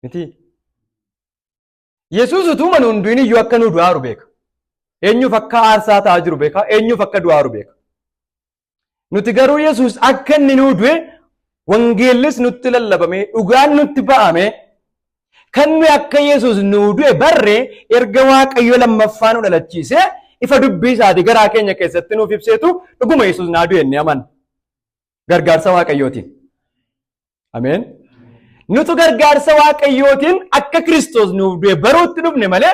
Miti. Yesuus utuuma nu hin du'in iyyuu akka nu du'aaru beeka. Eenyuuf akka aarsaa ta'aa jiru beeka. Eenyuuf akka du'aaru beeka. Nuti garuu Yesuus akka inni nuu du'e wangeellis nutti lallabamee dhugaan nutti ba'ame kan nuyi akka Yesuus nuu du'e barre erga Waaqayyo lammaffaa nu dhalachiisee ifa dubbii isaatii garaa keenya keessatti nuuf ibseetu dhuguma Yesuus naa du'e inni amanna. Gargaarsa Waaqayyootiin. Ameen. Nutu gargaarsa Waaqayyootiin akka Kiristoos nuuf du'e baruutti dhufne malee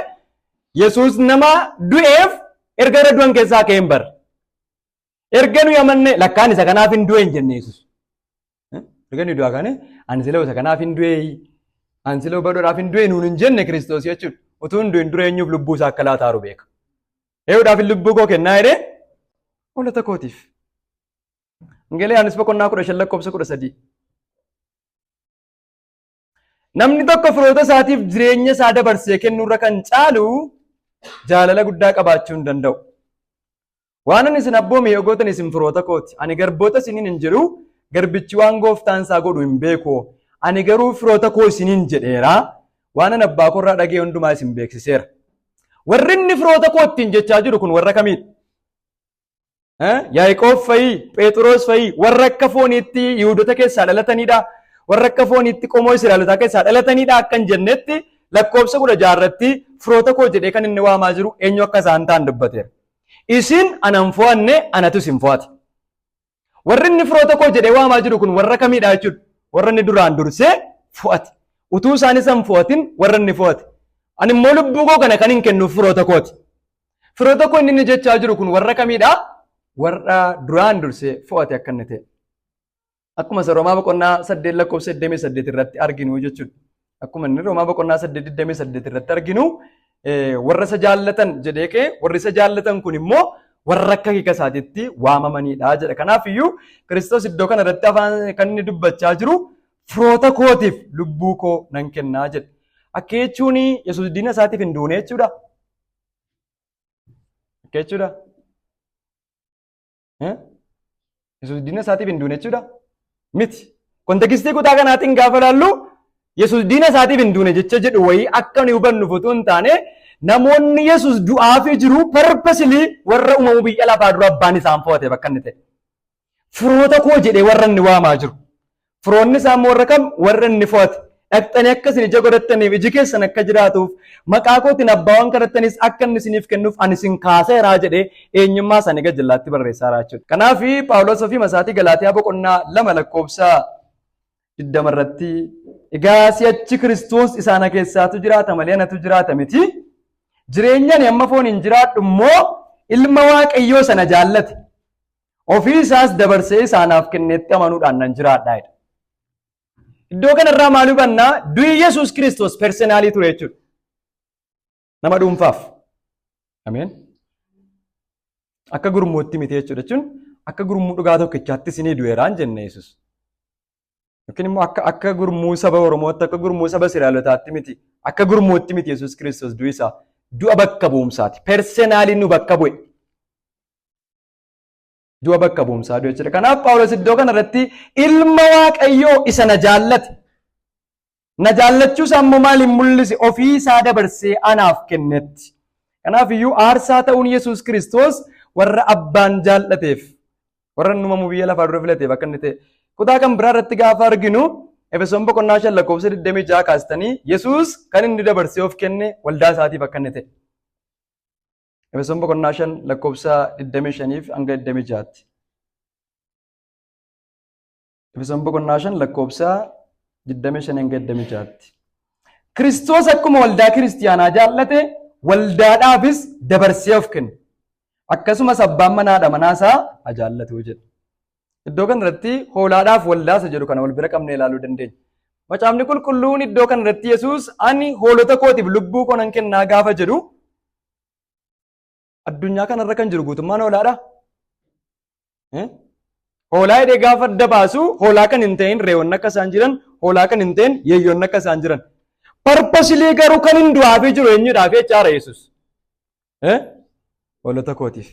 Yesuus nama du'eef erga irra du'an keessaa ka'ee hin barre. Erga nuyi amanne lakkaan isa kanaaf hin du'e hin jenne Yesuus. Erga nuyi du'aa kaane ani siloo isa kanaaf hin du'e ani siloo baduudhaaf hin du'e nuun hin jenne Kiristoos jechuudha. Utuu hin du'in dura eenyuuf lubbuu isaa akka laataaru beeka. Eenyuudhaaf lubbuu koo kennaa jedhee hoolota kootiif. Wangeela Yohaannis boqonnaa 15 lakkoofsa 13. Namni tokko firoota isaatiif jireenya isaa dabarsee kennuurra kan caalu jaalala guddaa qabaachuu hin danda'u. Waan ani isin abboome yoo gootan isin firoota kooti. Ani garboota isiniin hin jedhu, garbichi waan gooftaan isaa godhu hin beeku. Ani garuu firoota koo isiniin jedheera. Waan ani abbaa koorraa dhaga'e hundumaa isin beeksiseera. Warri inni firoota koo ittiin jechaa jiru kun warra kamiidha? Yaaqoob fa'i, Phexros fa'i, warra akka fooniitti Yihuudota keessaa dhalatanidha. Warra akka fooniitti qomoo Israa'elotaa keessaa dhalatanidha akka hin jennetti lakkoofsa 16 irratti firoota koo jedhee kan inni waamaa jiru eenyu akka isaan ta'an dubbateera. Isin ana hin fo'anne anatu isin fo'ate. Warri inni firoota koo jedhee waamaa jiru kun warra kamiidha jechuudha? Warra inni duraan dursee fo'ate. Utuu isaan isa hin fo'atin warra inni fo'ate. Ani immoo lubbuu koo kana kan hin kennuuf firoota kooti. Firoota koo inni inni jechaa jiru kun warra kamiidha? Warra duraan dursee fo'ate akka inni ta'e. Akkuma isa Roomaa boqonnaa 8 lakkoofsa 28 irratti arginu jechuudha. Akkuma inni Roomaa boqonnaa 8 28 irratti arginu warra isa jaallatan jedhee ka'e warri isa jaallatan kun immoo warra akka hiika isaatiitti waamamanidha jedha. Kanaaf iyyuu Kiristoos iddoo kana irratti afaan kan inni dubbachaa jiru firoota kootiif lubbuu koo nan kennaa jedha. Akka jechuun Yesuus diina isaatiif hin duune jechuudha. Akka jechuudha. Yesuus diina isaatiif hin duune jechuudha? Miti. Kontekistii kutaa kanaatiin gaafa ilaallu Yesuus diina isaatiif hin duune jecha jedhu wayii akka nuyi hubannuuf utuu hin taane namoonni Yesuus du'aafii jiru parpasilii warra uumamuu biyya lafaa dura abbaan isaan fo'ate bakka inni ta'e. Firoota koo jedhee warra inni waamaa jiru. Firoonni isaa immoo warra kam? Warra inni fo'ate. Dhaqxanii akka isin ija godhattaniif iji keessan akka jiraatuuf maqaa kootiin abbaa waan kadhattanis akka inni isiniif kennuuf ani isin kaaseeraa jedhee eenyummaa isaanii gajjallaatti barreessaa jira jechuudha. Kanaaf Phaawulos ofii masaatii Galaatiyaa boqonnaa 2 lakkoofsa 20 irratti egaa si'achi Kiristoos isa ana keessaatu jiraata malee anatu jiraata miti. Jireenya ani amma foon hin jiraadhu immoo ilma Waaqayyoo sana jaallate. Ofii isaas dabarsee isaanaaf kennetti amanuudhaan nan jiraadha jedha. Iddoo kanarraa maal hubannaa? Du'i Yesuus Kiristoos personal ture jechuudha. Nama dhuunfaaf. Ameen. Akka gurmuutti miti jechuudha jechuun akka gurmuu dhugaa tokkichaatti isinii du'eeraan jenne Yesuus. Yookiin immoo akka gurmuu saba Oromootti, akka gurmuu saba Israa'elotaatti miti. Akka gurmuutti miti Yesuus Kiristoos du'i isaa. Du'a bakka bu'umsaati. Personally nu bakka bu'e. Du'a bakka bu'umsaa du'e jechuudha. Kanaaf Phaawulos iddoo kanarratti ilma Waaqayyoo isa na jaallate. Na jaallachuu isaa immoo maaliin mul'ise? Ofii isaa dabarsee anaaf kennetti. Kanaaf iyyuu aarsaa ta'uun Yesuus Kiristoos warra abbaan jaallateef, warra uumamuu biyya lafaa dura filateef akka inni ta'e. Kutaa kan biraa irratti gaafa arginu, Efesoon boqonnaa 5 lakkoofsa 26 kaastanii, Yesuus kan inni dabarsee of kenne waldaa isaatiif akka inni ta'e. Efesoon boqonnaa 5 lakkoofsa 25 hanga 26tti. Efesoon boqonnaa 5 lakkoofsa 25 hanga 26tti. Kiristoos akkuma waldaa kiristiyaanaa jaallate, waldaadhaafis dabarsee of kenne. Akkasumas abbaan manaadha manaa isaa haa jaallatu jedha. Iddoo kanarratti hoolaadhaaf waldaa isa jedhu kana wal bira qabnee ilaaluu dandeenya. Macaafni Qulqulluun iddoo kanarratti Yesuus "Ani hoolota kootiif lubbuu koo nan kennaa" gaafa jedhu, addunyaa kanarra kan jiru guutummaan hoolaadha. Hoolaa jedhee gaafa adda baasu, hoolaa kan hin ta'in re'oonni akka isaan jiran, hoolaa kan hin ta'in yeeyyoonni akka isaan jiran. Purposely garuu kan hin du'aafii jiru eenyudhaaf jechaadha Yesuus? Hoolota kootiif.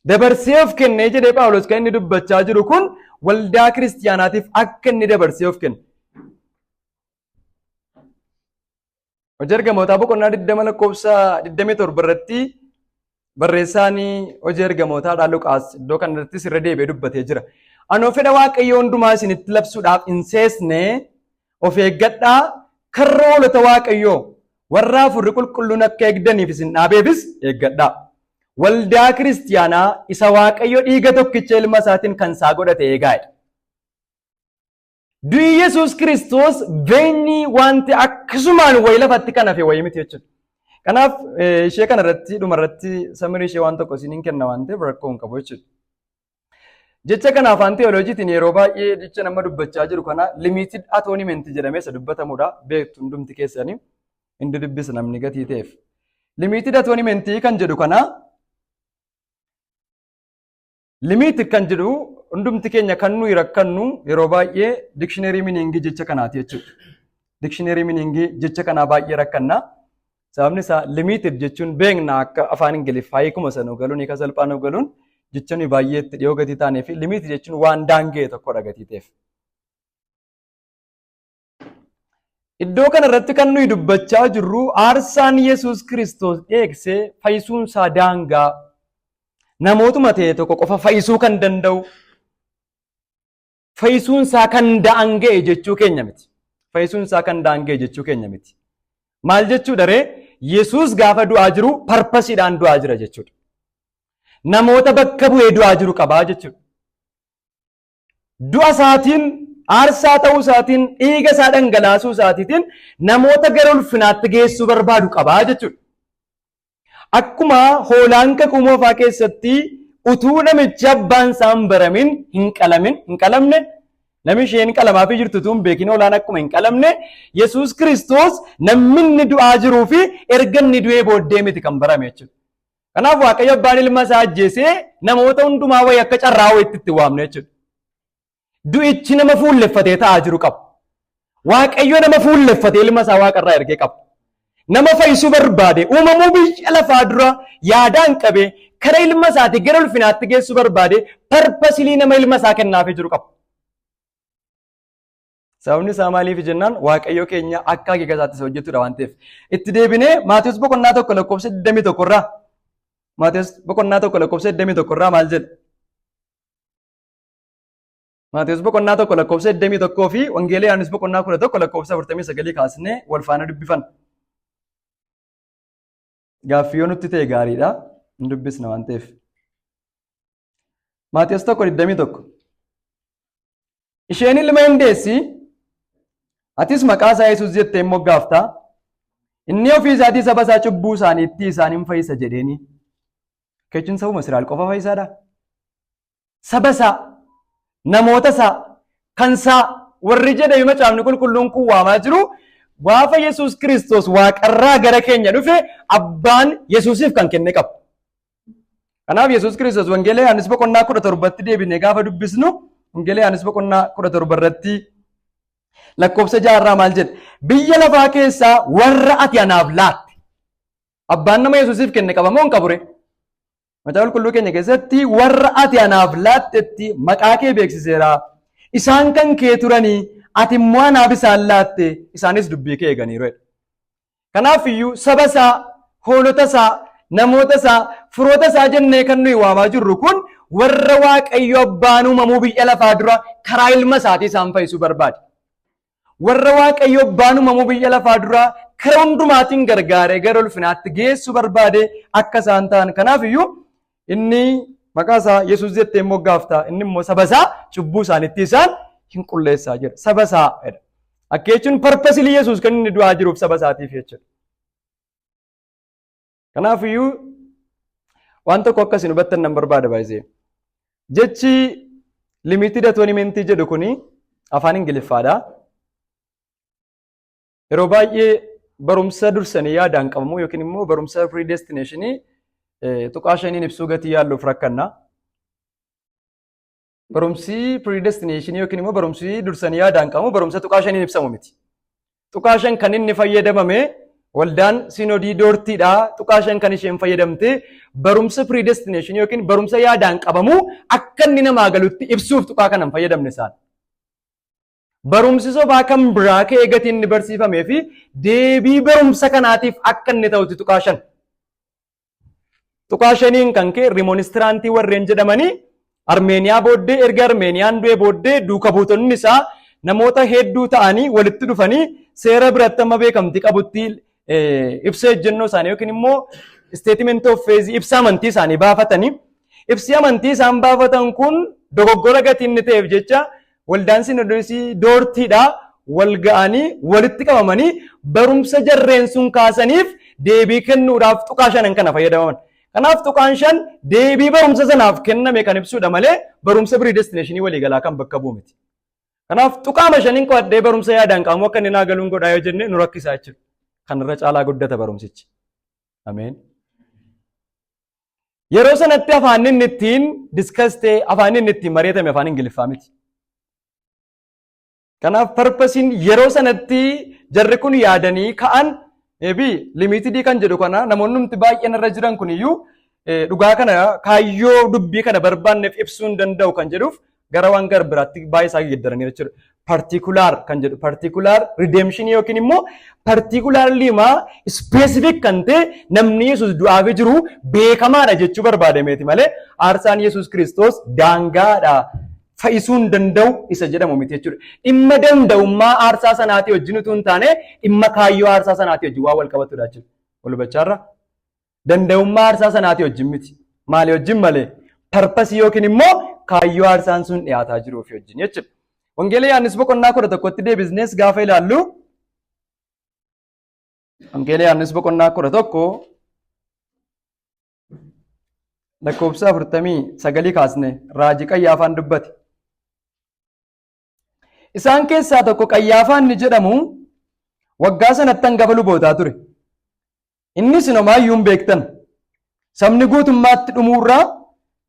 Dabarsee of kennee jedhee Phaawulos kan inni dubbachaa jiru kun waldaa kiristiyaanaatiif akka inni dabarsee of kenne. Hojii Ergamootaa boqonnaa 20 lakkoofsa 27 irratti barreessaan hojii ergamootaadhaa Luqaas iddoo kanarrattis irra deebi'ee dubbatee jira. "Anoo fedha Waaqayyoo hundumaa isinitti labsuudhaaf hin seesne. Of eeggadhaa, karra hoolota Waaqayyoo warra Hafuurri Qulqulluun akka eegdaniif isin dhaabeefis eeggadhaa. Waldaa kiristiyaanaa isa Waaqayyo dhiiga tokkicha ilma isaatiin kan isaa godhate eegaadha." Du'i Yesuus Kiristoos veenii wanti akkasumaan wayii lafatti kan hafe wayii miti jechuudha. Kanaaf ishee kanarratti dhumarratti summary ishee waan tokko isiniin kenna waan ta'eef rakkoo hin qabu jechuudha. Jecha kana afaan teolojiitiin yeroo baay'ee jecha nama dubbachaa jiru kana limited atonement jedhamee isa dubbatamudha. Beektu hundumti keessanii, hindi dubbisa namni gatii ta'eef. Limited atonement kan jedhu kana, limited kan jedhu, hundumti keenya kan nuyi rakkannu yeroo baay'ee dictionary meaning jecha kanaati jechuudha. Dictionary meaning jecha kanaa baay'ee rakkanna. Sababni isaa limited jechuun beekna, akka afaan Ingiliffaa hiikuma sanuu galuun, hiika salphaa nuu galuun, jecha nuyi baay'ee itti dhiyoo gatii taanee fi limited jechuun waan daanga'e tokkodha gatii ta'eef. Iddoo kanarratti kan nuyi dubbachaa jirru, aarsaan Yesuus Kiristoos dheeksee fayyisuun isaa daangaa namootuma ta'e tokko qofa fayyisuu kan danda'u, fayyisuun isaa kan daanga'e jechuu keenya miti. Fayyisuun isaa kan daanga'e jechuu keenya miti. Maal jechuudha ree? Yesuus gaafa du'aa jiru purposeiidhaan du'aa jira jechuudha. Namoota bakka bu'ee du'aa jiru qabaa jechuudha. Du'a isaatiin, aarsaa ta'uu isaatiin, dhiiga isaa dhangalaasuu isaatiitiin namoota gara ulfinaatti geessuu barbaadu qabaa jechuudha. Akkuma hoolaan kakuu moofaa keessatti utuu namichi abbaan isaa hin baramin hin qalamin, hin qalamne, namni isheen qalamaafii jirtu utuu hin beekin hoolaan akkuma hin qalamne, Yesuus Kiristoos namni inni du'aa jiruu fi erga inni du'ee booddee miti kan barame jechuudha. Kanaaf Waaqayyo abbaan ilma isaa ajjeesee namoota hundumaa wayii akka carraa wayiitti itti waamne jechuudha. Du'ichi nama fuulleffatee taa'aa jiru qaba. Waaqayyo nama fuulleffatee ilma isaa waaqarraa ergee qaba. Nama fayyisuu barbaade, uumamuu biyya lafaa dura yaadaan qabee kara ilma isaatii gara ulfinaatti geessuu barbaade, purposely nama ilma isaa kennaafii jiru qaba. Sababni isaa maaliif jennaan, Waaqayyo keenya akka akeeka isaatti isa hojjetudha waan ta'eef. Itti deebinee Maatiyus boqonnaa 1 lakkoofsa 21 irraa, Maatiyus boqonnaa 1 lakkoofsa 21 irraa maal jedha? Maatiyus boqonnaa 1 lakkoofsa 21 fi Wangeela Yohaannis boqonnaa 11 lakkoofsa 49 kaasnee wal faana dubbifan. Gaaffii yoo nutti ta'e gaariidha. Hin dubbisna waan ta'eef. Maatiyus 1:21. "Isheen ilma hin deessi, atis maqaa isaa Yesuus jettee moggaafta. Inni ofii isaatii saba isaa cubbuu isaaniitti isaan hin fayyisa" jedheeni. Jechuun sabuma Israa'el qofa fayyisaadha? Saba isaa, namoota isaa, kan isaa Warri jedhame Macaafni Qulqulluun kun waamaa jiru, gaafa Yesuus Kiristoos waaqarraa gara keenya dhufe abbaan Yesuusiif kan kenne qaba. Kanaaf Yesuus Kiristoos Wangeela Yohaannis boqonnaa 17tti deebinee gaafa dubbisnu, Wangeela Yohaannis boqonnaa 17 irratti lakkoofsa 6rraa maal jedha? "Biyya lafaa keessaa warra ati anaaf laatte." Abbaan nama Yesuusiif kenne qaba moo hin qabu ree? Macaafa Qulqulluu keenya keessatti "warra ati anaaf laattetti maqaa kee beeksiseera. Isaan kan kee turanii, ati immoo anaaf isaan laatte, isaanis dubbii kee eeganiiru." Kanaaf iyyuu saba isaa, hoolota isaa, namoota isaa, firoota isaa jennee kan nuyi waamaa jirru kun warra Waaqayyo abbaan uumamuu biyya lafaa dura karaa ilma isaatii isaan fayyisuu barbaade. Warra Waaqayyo abbaan uumamuu biyya lafaa dura karaa hundumaatiin gargaaree gara ulfinaatti geessuu barbaade akka isaan ta'an. Kanaaf iyyuu inni maqaa isaa Yesuus jettee moggaafta, inni immoo saba isaa cubbuu isaaniitti isaan hin qulleessaa jedha. Saba isaa jedha. Akka jechuun purposely Yesuus kan inni du'aa jiruuf saba isaatiif jechuudha. Kanaaf iyyuu waan tokko akka isin hubattan nan barbaada baay'isee. Jechi limited atonement jedhu kuni afaan Ingiliffaadha. Yeroo baay'ee barumsa dursanii yaadaan qabamu yookiin immoo barumsa predestination tuqaa shaniin ibsuu gatii yaalluuf rakkanna. Barumsi predestination yookiin immoo barumsi dursanii yaadaan qabamu barumsa tuqaa shaniin ibsamu miti. Tuqaa shan kan inni fayyadamame waldaan Sinodii Doortiidha. Tuqaa shan kan isheen fayyadamte barumsa predestination yookiin barumsa yaadaan qabamu akka inni namaa galutti ibsuuf tuqaa kanan fayyadamne isaan. Barumsi sobaa kan biraa ka'ee gatii inni barsiifamee fi deebii barumsa kanaatiif akka inni ta'utti tuqaa shan. Tuqaa shaniin kan ka'e Remonstrantii warreen jedhamanii Armeeniyaa booddee, erga Armeeniyaan du'e booddee, duuka buutonni isaa namoota hedduu ta'anii walitti dhufanii seera biratti amma beekamtii qabutti ibsa ejjennoo isaanii yookiin immoo statement of faith, ibsa amantii isaanii baafatanii, ibsi amantii isaan baafatan kun dogoggora gatii inni ta'eef jecha waldaan Sinodoosii Doortiidha wal ga'anii walitti qabamanii barumsa jarreen sun kaasaniif deebii kennuudhaaf tuqaa shanan kana fayyadaman. Kanaaf tuqaan shan deebii barumsa sanaaf kenname kan ibsudha malee barumsa predestination waliigalaa kan bakka bu'u miti. Kanaaf tuqaama shaniin qo'adhee barumsa yaadaan qabamu akka inni naa galuun godhaa yoo jenne nu rakkisaa jechuudha. Kanarra caalaa guddata barumsichi. Ameen. Yeroo sanatti afaan inni ittiin discuss ta'e, afaan inni ittiin mari'atame afaan Ingiliffaa miti. Kanaaf purposeiin yeroo sanatti jarri kun yaadanii ka'an maybe limited kan jedhu kana namoonni baay'een irra jiran kun iyyuu dhugaa kana kaayyoo dubbii kana barbaanneef ibsuu hin danda'u kan jedhuuf gara waan gara biraatti baay'ee isaa geeddaranii jechuudha. Particular kan jedhu, particular redemption yookiin immoo particularly maa specific kan ta'e namni Yesuus du'aaf jiru beekamaadha jechuu barbaadameeti malee aarsaan Yesuus Kiristoos daangaadha, fayyisuu hin danda'u isa jedhamu miti jechuudha. Dhimma danda'ummaa aarsaa sanaatii wajjin utuu hin taane dhimma kaayyoo aarsaa sanaatii wajjin waan wal qabatudha jechuudha. Wal hubachaarra? Danda'ummaa aarsaa sanaatii wajjin miti. Maali wajjin malee? Purpose yookiin immoo kaayyoo aarsaan sun dhiyaataa jiruuf wajjin jechuudha. Wangeela Yohaannis boqonnaa 11tti deebisnees gaafa ilaallu, Wangeela Yohaannis boqonnaa 11 lakkoofsa 49 kaasne raajii Qayyaafaan dubbate. Isaan keessaa tokko Qayyaafaan ni jedhamu waggaa sanatti hangafa lubootaa ture. Innis "Homaayyuu hin beektan. Sabni guutummaatti dhumuurraa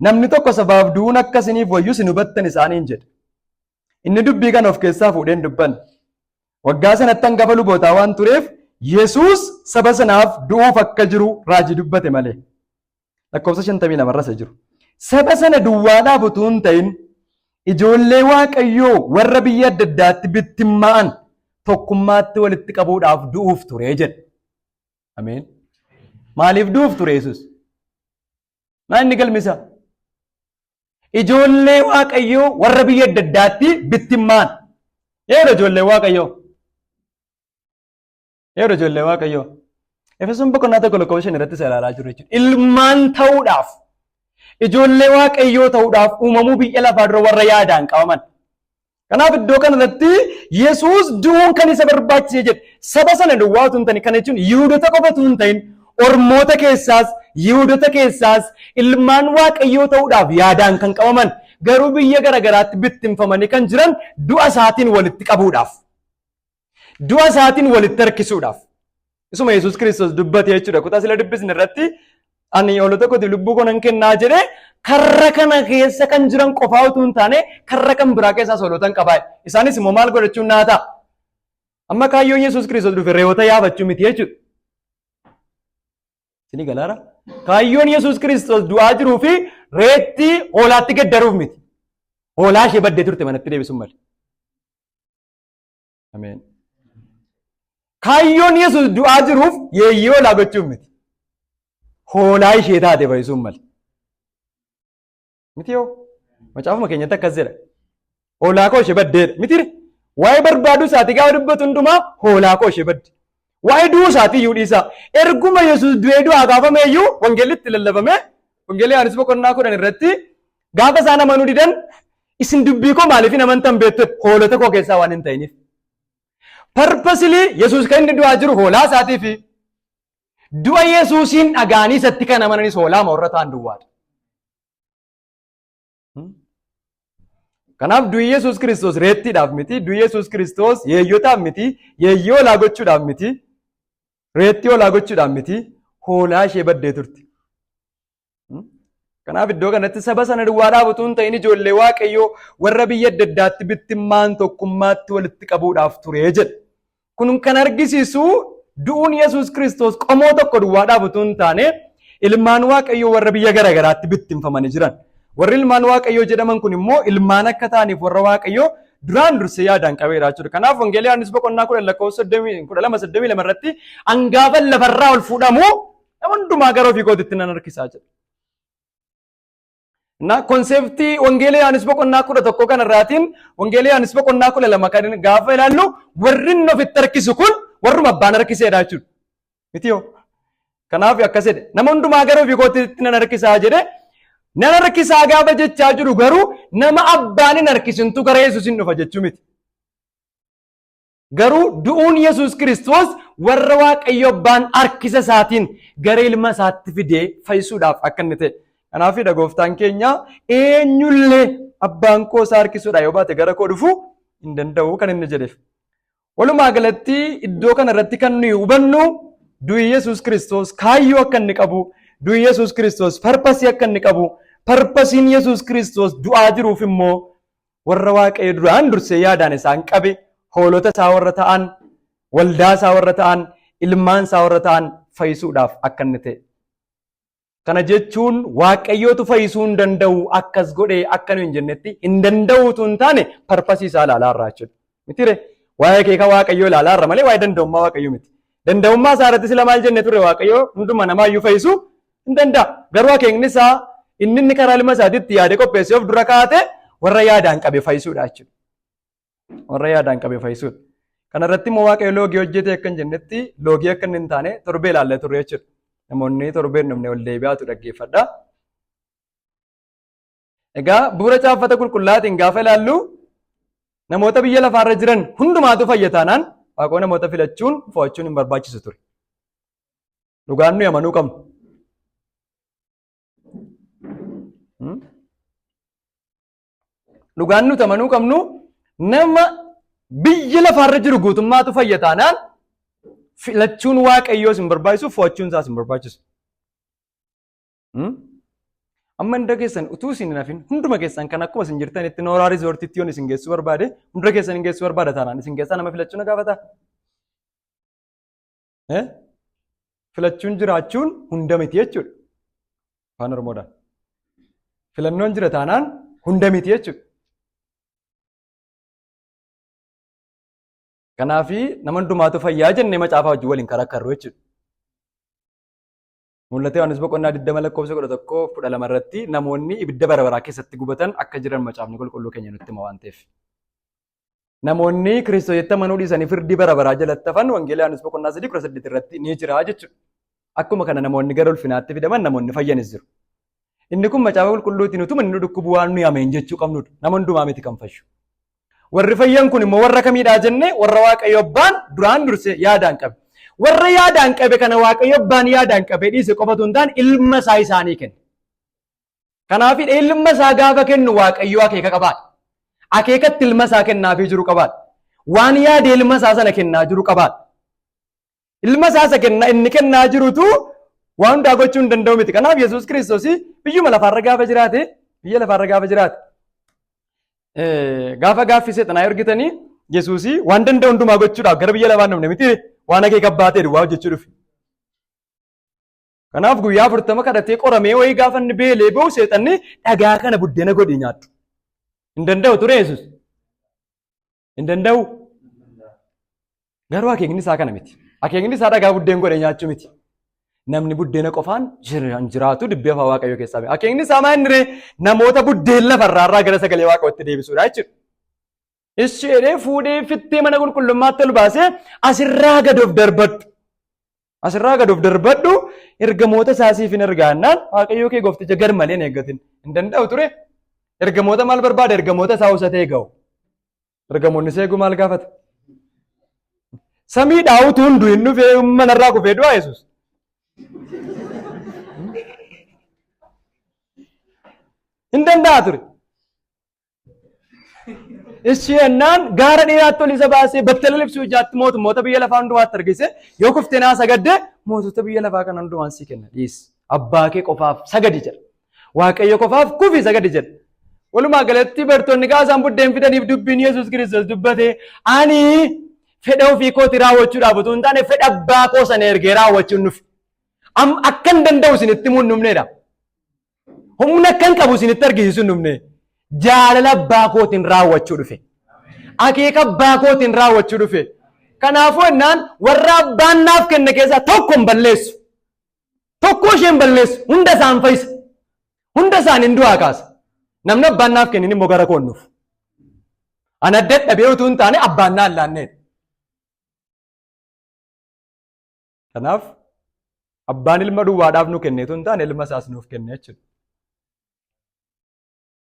namni tokko sabaaf du'uun akka isiniif wayyu isin hubattan" isaaniin jedhe. Inni dubbii kana of keessaa fuudhee hin dubbanne. Waggaa sanatti hangafa lubootaa waan tureef Yesuus saba sanaaf du'uuf akka jiru raajii dubbate malee. Lakkoofsa 52 irra jiru. Saba sana duwwaadhaaf utuu hin ta'in ijoollee Waaqayyoo warra biyya adda addaatti bittimmaa'an tokkummaatti walitti qabuudhaaf du'uuf ture jedhe. Ameen. Maaliif du'uuf ture Yesuus? Maal inni galmisa? Ijoollee Waaqayyoo warra biyya adda addaatti bittimmaa'an. Yeroo ijoollee Waaqayyoo. Yeroo ijoollee Waaqayyoo. Efesoon boqonnaa 1 lakkoofsa 5 irratti isa ilaalaa jiru jechuudha. Ilmaan ta'uudhaaf, ijoollee Waaqayyoo ta'uudhaaf uumamuu biyya lafaa dura warra yaadaan qabaman. Kanaaf iddoo kanarratti Yesuus du'uun kan isa barbaachise jedhe. Saba sana duwwaa utuu hin ta'in, kana jechuun Yihuudota qofa utuu hin ta'in, ormoota keessaas Yihuudota keessaas ilmaan Waaqayyoo ta'uudhaaf yaadaan kan qabaman. garuu biyya garagaraatti bittinfamanii kan jiran du'a isaatiin walitti qabuudhaaf. Du'a isaatiin walitti harkisuudhaaf. Isuma Yesuus Kiristoos dubbate jechuudha. Kutaa sila dubbisne irratti ani hoolota kootiif lubbuu koo nan kennaa jedhee karra kana keessa kan jiran qofaa utuu hin taane karra kan biraa keessaas hoolota hin qabaa. Isaanis immoo maal godhachuun naa ta'a? Amma kaayyoon Yesuus Kiristoos dhufe re'oota yaafachuu miti jechuudha. Isinii galaara? Kaayyoon Yesuus Kiristoos du'aa jiruu fi reettii hoolaatti geddaruuf miti. Hoolaa ishee baddee turte manatti deebisuun malee. Ameen. Kaayyoon Yesuus du'aa jiruuf yeeyyii hoolaa gochuuf miti. Hoolaa ishee taate fayyisuun malee. Miti yoo? Macaafuma keenyatti akkas jedha. Hoolaa koo ishee baddeedha. Miti waa'ee barbaaduu isaatii gaafa dubbatu hundumaa hoolaa koo ishee badde. Waa'ee du'uu isaatii iyyuu dhiisaa. Erguma Yesuus du'ee du'aa kaafame iyyuu wangeelli itti lallabame wangeelli Yohaannis boqonnaa 10 irratti gaafa isaan amanuu didan isin dubbii koo maaliif hin amantan beektu hoolota koo keessaa waan hin ta'iniif. Parpasilii Yesuus kan inni du'aa jiru hoolaa isaatii fi du'a Yesuusiin dhaga'anii isatti kan amananis hoolaa warra ta'an duwwaadha. Kanaaf du'i Yesuus Kiristoos reettiidhaaf miti, du'i Yesuus Kiristoos yeeyyotaaf miti, yeeyyoo hoolaa gochuudhaaf miti, reettii hoolaa gochuudhaaf miti, hoolaa ishee baddee turte. Kanaaf iddoo kanatti saba sana duwwaadhaaf utuu hin ta'in ijoollee Waaqayyoo warra biyya adda addaatti bittimmaan tokkummaatti walitti qabuudhaaf ture jedha. Kun kan argisiisu du'uun Yesuus Kiristoos qomoo tokko duwwaadhaaf utuu hin taane ilmaan Waaqayyoo warra biyya garaagaraatti bittinfamanii jiran. Warri ilmaan Waaqayyoo jedhaman kun immoo ilmaan akka ta'aniif warra Waaqayyoo duraan dursee yaadaan qabeera jechuudha. Kanaaf Wangeela Yohaannis boqonnaa 10 lakkoofsa 12 32 irratti angaafa lafarraa ol fuudhamu nama hundumaa gara ofii kootitti nan harkisaa jedha. Na konseptii Wangeela Yohaannis boqonnaa 11 kanarraatiin Wangeela Yohaannis boqonnaa 12 kan gaafa ilaallu warri inni ofitti harkisu kun warruma abbaan harkiseedha jechuudha. Miti yoo? Kanaaf akkas jedhe nama hundumaa gara ofii kootitti nan harkisaa jedhe nan harkisaa gaafa jechaa jiru garuu nama abbaan hin harkisintu gara Yesuus hin dhufa jechuu miti. Garuu du'uun Yesuus Kiristoos warra Waaqayyo Abbaan harkisa isaatiin gara ilma isaatti fidee fayyisuudhaaf akka inni ta'e. Kanaafidha gooftaan keenya eenyullee abbaan koo isaa harkisuudha yoo baate gara koo dhufuu hin danda'u kan inni jedheef. Walumaa galatti iddoo kana irratti kan nuyi hubannu du'i Yesuus Kiristoos kaayyoo akka inni qabu, du'i Yesuus Kiristoos parpasii akka inni qabu, parpasiin Yesuus Kiristoos du'aa jiruuf immoo warra Waaqayyo duraan dursee yaadaan isaan qabe, hoolota isaa warra ta'an, waldaa isaa warra ta'an, ilmaan isaa warra ta'an fayyisuudhaaf akka inni ta'e. Kana jechuun Waaqayyootu fayyisuu hin danda'u akkas godhee akka nu hin jennetti hin danda'u utuu hin taane parpasii isaa ilaalaa irraa jechuudha. Mitire waa'ee keeka Waaqayyoo ilaalaa irra malee waa'ee danda'ummaa Waaqayyoo miti. Danda'ummaa isaa irratti sila maal jenne ture Waaqayyoo hunduma namaayyuu fayyisuu hin danda'a. Garuu akeekni isaa inni inni karaa ilma isaatiitti yaadee qopheessee of dura kaa'ate warra yaadaan qabe fayyisuudha jechuudha. Warra yaadaan qabe fayyisuudha. Kana irratti immoo Waaqayyo loogii hojjete akka hin jennetti loogii akka inni hin taane torbee ilaallee turre jechuudha. Namoonni torbee hin dhumne ol deebi'aatu dhaggeeffadha. Egaa bu'uura caaffata qulqullaa'aatiin gaafa ilaallu namoota biyya lafaarra jiran hundumaatu fayya taanaan Waaqoo namoota filachuun fo'achuun hin barbaachisu ture. Dhugaan nuyi amanuu qabnu. Dhugaan nuti amanuu qabnu nama biyya lafaarra jiru guutummaatu fayya taanaan filachuun Waaqayyoos hin barbaachisu fo'achuun isaas hin barbaachisu. Amma hunda keessan utuu isin hin hafin hunduma keessan kan akkuma isin jirtanitti nooraa riizoortiitti yoon isin geessuu barbaade hunda keessan hin geessuu barbaada taanaan isin keessaa nama filachuu na gaafata. Filachuun jiraachuun hunda miti jechuudha. Afaan Oromoodhaan. Filannoon jira taanaan hunda miti jechuudha. Kanaafi nama hundumaatu fayyaa jennee macaafaa wajjin waliin karaa karru jechuudha. Mul'ata Yohaannis boqonnaa 20 lakkoofsa 11 12 irratti namoonni ibidda bara baraa keessatti gubatan akka jiran macaafni qulqulluu keenya nutti hima waan ta'eef. Namoonni Kiristoositti amanuu dhiisanii firdii bara baraa jalatti hafan Wangeela Yohaannis boqonnaa 3 18 irratti ni jira jechuudha. Akkuma kana namoonni gara ulfinaatti fidaman namoonni fayyanis jiru. Inni kun macaafa qulqulluutiin utuma inni dhukkubu waan nuyi ameen jechuu qabnudha. Nama hundumaa miti kan fayyu. Warri fayyan kun immoo warra kamiidhaa jenne warra Waaqayyo Abbaan duraan dursee yaadaan qabe. Warra yaadaan qabe kana Waaqayyo Abbaan yaadaan qabee dhiise qofatu hin taane ilma isaa isaanii kenne. Kanaaf ilma isaa gaafa kennu Waaqayyo akeeka qabaadha. Akeekatti ilma isaa kennaafii jiru qabaadha. Waan yaade ilma isaa sana kennaa jiru qabaadha. Ilma isaa isa kennaa inni kennaa jirutu waan hundaa gochuu hin danda'u miti. Kanaaf Yesuus Kiristoos biyyuma lafaarra gaafa jiraate biyya lafaarra gaafa jiraate gaafa gaaffii seexanaa ergitanii Yesuus waan danda'u hundumaa gochuudhaaf gara biyya lafaa hin dhufne miti waan akeeka abbaa ta'e duwwaa hojjechuu dhufe. Kanaaf guyyaa 40 kadhatee qoramee wayii gaafa inni beelee ba'u seexanni dhagaa kana buddeena godhii nyaadhu. Hin danda'u ture Yesuus. Hin danda'u. Garuu akeekni isaa kana miti. Akeekni isaa dhagaa buddeen godhee nyaachuu miti. Namni buddeena qofaan hin jiraatu dubbii afaan Waaqayyoo keessaa bahe. Akeekni isaa maal inni ree? Namoota buddeen lafarraa irraa gara sagalee Waaqayyootti deebisuudha jechuudha. Ishi jedhee fuudhee fittee mana qulqullummaatti ol baasee asirraa gad of darbadhu. Asirraa gad of darbadhu ergamoota isaa siif hin ergaannaan Waaqayyoo kee goofticha gar malee hin eeggatin. Hin danda'u ture. Ergamoota maal barbaada? Ergamoota isaa usatee ga'u. Ergamoonni isa eeguu maal gaafata? Samii dhaawutu hundu hin dhufee manarraa kufee du'a Yesuus. Hin danda'a ture. Ishii jennaan gaara dheeraatti ol isa baasee battala libsuu ijaatti mootummoota biyya lafaa hundumaatti argise yoo kuftee naa sagadde mootota biyya lafaa kana hundumaan sii kenna dhiis abbaa kee qofaaf sagadi jedha. Waaqayyo qofaaf kufi sagadi jedha. Walumaa galatti bartoonni gaasaan buddeen fidaniif dubbiin Yesuus Kiristoos dubbate ani fedha ofii kooti raawwachuudhaaf utuu hin taane fedha abbaa koo sana ergee raawwachuun dhufe. Akkan danda'u isinitti himuun dhufneedha. Humna akkan qabu isinitti argisiisuu hin dhufne. Jaalala abbaa kootiin raawwachuu dhufe. Akeeka abbaa kootiin raawwachuu dhufe. Kanaafuu ennaan warra abbaan naaf kenne keessaa tokko hin balleessu. Tokko ishee hin balleessu. Hunda isaan fayyisa. Hunda isaan hin du'aa kaasa. Namni abbaan naaf kennin immoo gara koo hin dhufu. Ana dadhabee utuu hin taane abbaan naan laanneedha. Kanaaf abbaan ilma duwwaadhaaf nu kenneetu hin taane ilma isaas nuuf kenne jechuudha.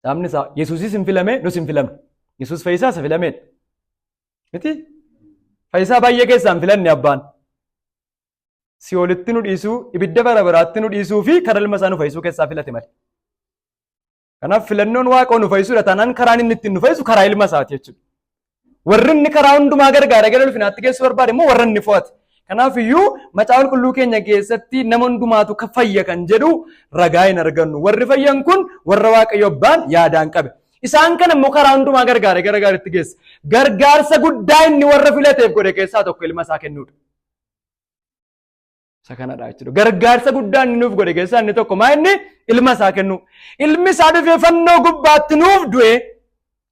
Sababni isaa Yesuusis hin filame nus hin filamne. Yesuus fayyisaa isa filameedha. Miti? Fayyisaa baay'ee keessaa hin filanne abbaan. Si'oolitti nu dhiisuu, ibidda bara baraatti nu dhiisuu fi karaa ilma isaa nu fayyisuu keessaa filate malee. Kanaaf filannoon Waaqa nu fayyisuudha taanaan karaan inni ittiin nu fayyisu karaa ilma isaati jechuudha. Warri inni karaa hundumaa gargaara gara ulfinaatti geessuu barbaade immoo warra inni fo'ate. Kanaaf iyyuu macaafa qulqulluu keenya keessatti nama hundumaatu ka fayya kan jedhu ragaa hin argannu. Warri fayyan kun warra Waaqayyo abbaan yaadaan qabe. Isaan kana immoo karaa hundumaa gargaare gara gaariitti geessa. Gargaarsa guddaa inni warra filateef godhe keessaa tokko ilma isaa kennuudha. Isa kanadha jechuudha. Gargaarsa guddaa inni nuuf godhe keessaa inni tokko maa inni ilma isaa kennu. Ilmi isaa dhufee fannoo gubbaatti nuuf du'e.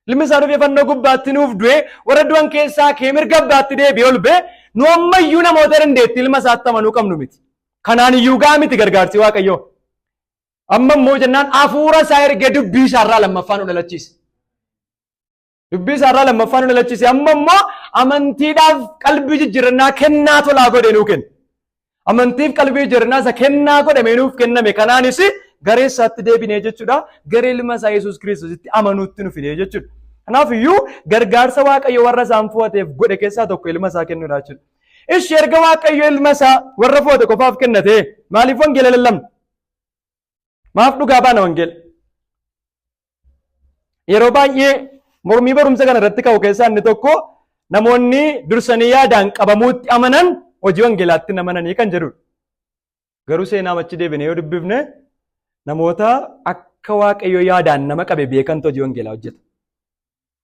Ilmi isaa dhufee fannoo gubbaatti nuuf du'e warra du'an keessaa kee mirga abbaatti deebi'ee ol ba'e nu ammayyuu namoota dandeettii ilma isaatti amanuu qabnu miti. Kanaan iyyuu ga'a miti gargaarsi Waaqayyoo. Amma immoo jennaan hafuura isaa ergee dubbii isaarraa lammaffaa nu dhalachiise. Dubbii isaarraa lammaffaa nu dhalachiise. Amma immoo amantiidhaaf qalbii jijjiirannaa kennaa tolaa godhee nuu kenne. Amantiif qalbii jijjiirannaa isa kennaa godhamee nuuf kenname kanaanis garee isaatti deebinee jechuudha. Garee ilma isaa Yesuus Kiristoositti amanuutti nu fidee jechuudha. Kanaaf iyyuu gargaarsa Waaqayyo warra isaan fo'ateef godhe keessaa tokko ilma isaa kennuudha jechuudha. Ishi erga Waaqayyo ilma isaa warra fo'ate qofaaf kennate maaliif wangeela lallabna? Maaf dhugaa baana wangeela? Yeroo baay'ee mormii barumsa kana irratti ka'u keessaa inni tokko namoonni dursanii yaadaan qabamuutti amanan hojii wangeelaatti hin amananii kan jedhudha. Garuu seenaa achi deebinee yoo dubbifne namoota akka Waaqayyo yaadaan nama qabe beekantu hojii wangeelaa hojjeta.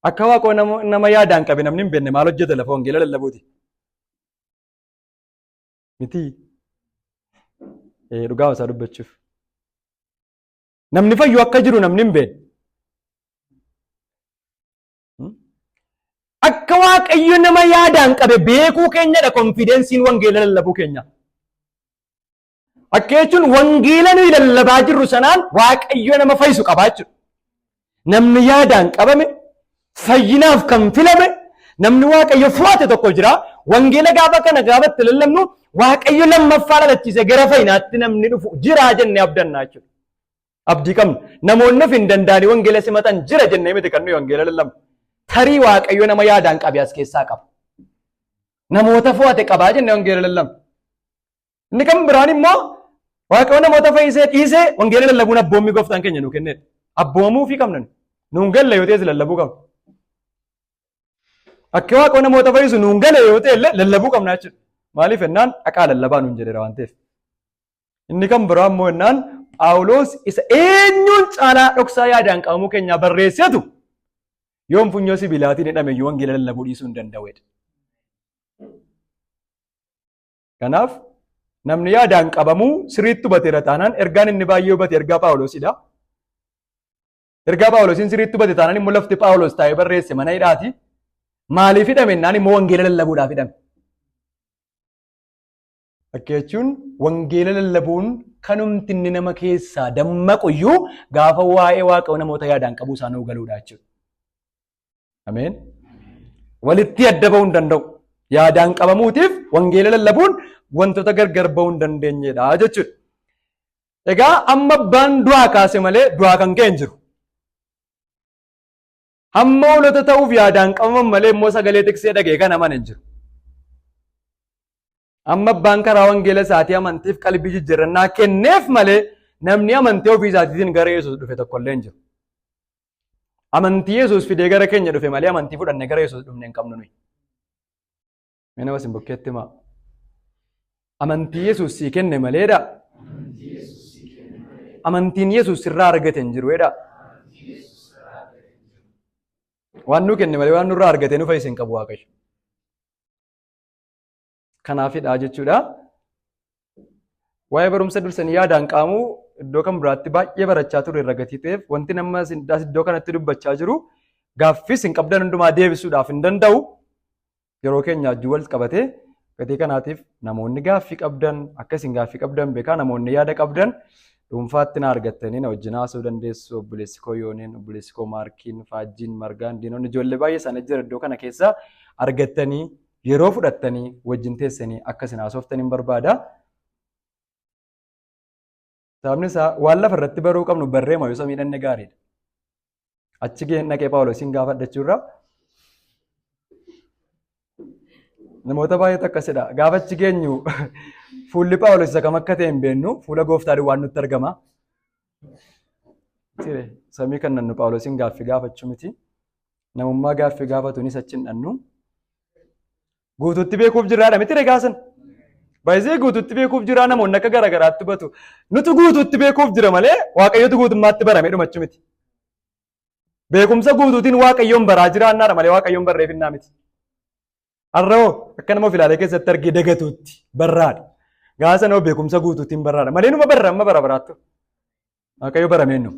Akka Waaqayyo nama yaadaan qabe namni hin beekne maal hojjeta lafa wangeela lallabuuti? Miti. Dhugaa isaa dubbachuuf. Namni fayyu akka jiru namni hin beekne. Akka Waaqayyo nama yaadaan qabe beekuu keenyadha konfidensiin wangeela lallabuu keenya. Akka jechuun wangeela nuyi lallabaa jirru sanaan Waaqayyo nama fayyisu qabaa jechuudha. Namni yaadaan qabame fayyinaaf kan filame namni Waaqayyo fo'ate tokko jira. Wangeela gaafa kana gaafa itti lallabnu Waaqayyo lammaffaa dhalachiise gara fayyinaatti namni dhufu jira jennee abdannaa jechuudha. Abdii qabna. Namoonni of hin danda'anii wangeela simatan jira jennee miti kan nuyi wangeela lallabnu. Tarii Waaqayyo nama yaadaan qabe as keessaa qaba. Namoota fo'ate qabaa jennee wangeela lallabna. Inni kan biraan immoo Waaqayyo namoota fayyisee dhiisee wangeela lallabuun abboommii gooftaan keenya nuu kenneedha. Abboomamuu fi qabna. Nuun galle yoo ta'es lallabuu qabna. Akka Waaqayyo namoota fayyisu nuun gale yoo ta'e illee lallabuu qabna jechuudha. Maaliif jennaan dhaqaa lallabaa nuun jedheera waan ta'eef. Inni kan biraa immoo jennaan Phaawulos isa eenyuun caalaa dhoksaa yaadaan qabamuu keenyaa barreessetu yoom funyoo sibiilaatiin hidhame iyyuu wangeela lallabuu dhiisuu hin danda'u. Kanaaf namni yaadaan qabamuu sirriitti hubateera taanaan ergaan inni baay'ee hubate ergaa Phaawulosidha. Ergaa Phaawulosiin sirriitti hubate taanaan immoo lafti Phaawulos taa'ee barreesse mana hidhaati. Maaliif hidhame jennaan immoo wangeela lallabuudhaaf hidhame. Akka jechuun wangeela lallabuun kanumti inni nama keessaa dammaqu iyyuu gaafa waa'ee Waaqayyoo namoota yaadaan qabuu isaanii galuudha jechuudha. Ameen. Walitti adda ba'uu hin danda'u. Yaadaan qabamuutiif wangeela lallabuun wantoota gargar ba'uu hin dandeenyedha jechuudha. Egaa amma abbaan du'aa kaase malee du'aa kan ka'e hin jiru. Hamma hoolota ta'uuf yaadaan qabaman malee immoo sagalee tiksee dhaga'e kan amane hin jiru. Amma abbaan karaa wangeela isaatii amantiif qalbii jijjiirrannaa kenneef malee namni amantii ofii isaatiitiin gara Yesuus dhufe tokkollee hin jiru. Amantii Yesuus fidee gara keenya dhufe malee amantii fudhannee gara Yesuus dhufne hin qabnu nuyi. Mee nama isin bukkeetti himaa. Amantii Yesuus sii kenne maleedha. Amantiin Yesuus sirraa argate hin jiru jedha. Waan nu kenne malee waan nurraa argate nu fayyise hin qabu Waaqayyo. Kanaafidha jechuudha. Waa'ee barumsa dursanii yaadaan qaamuu iddoo kan biraatti baay'ee barachaa turre irra gatii ta'eef wanti nama iddoo kanatti dubbachaa jiru gaaffis hin qabdan hundumaa deebisuudhaaf hin danda'u. Yeroo keenya wajjin wal qabatee gatii kanaatiif namoonni gaaffii qabdan akka isin gaaffii qabdan beekaa namoonni yaada qabdan dhuunfaatti na argattanii na wajjin haasa'uu dandeessu. Obboleessi koo Yooneen, obboleessi koo Maarkiin, Faajjiin, Margaan, Diinoon ijoollee baay'ee isaanii jira iddoo kana keessa argattanii yeroo fudhattanii wajjin teessanii akka isin haasoftan hin barbaada. Sababni isaa waan lafa irratti baruu qabnu barreema yoo samii dhanne gaariidha. Achi gaheen dhaqee Phaawulosiin gaafadhachuurra namoota baay'eetu akkasidha. Gaafa achi geenyu fuulli Phaawulos isa kam akka ta'e hin beeknu fuula gooftaa duwwaan nutti argama. Samii kan nannu Phaawulosiin gaaffii gaafachuu miti. Namummaa gaaffii gaafatuunis achi hin dhannu. Guutuutti beekuuf jirraadha miti regaasan. Baay'ee guutuutti beekuuf jiraa namoonni akka garaagaraatti hubatu. Nutu guutuutti beekuuf jira malee Waaqayyotu guutummaatti barame dhumachuu miti. Beekumsa guutuutiin Waaqayyoon baraa jiraannaadha malee Waaqayyoon barreefinnaa miti. Har'a hoo akka nama of ilaalee keessatti argee dagatuutti barraadha. Gaafa sana hoo beekumsa guutuutiin barraadha. Malee numa barra amma bara baraattu. Waaqayyo barameen nu.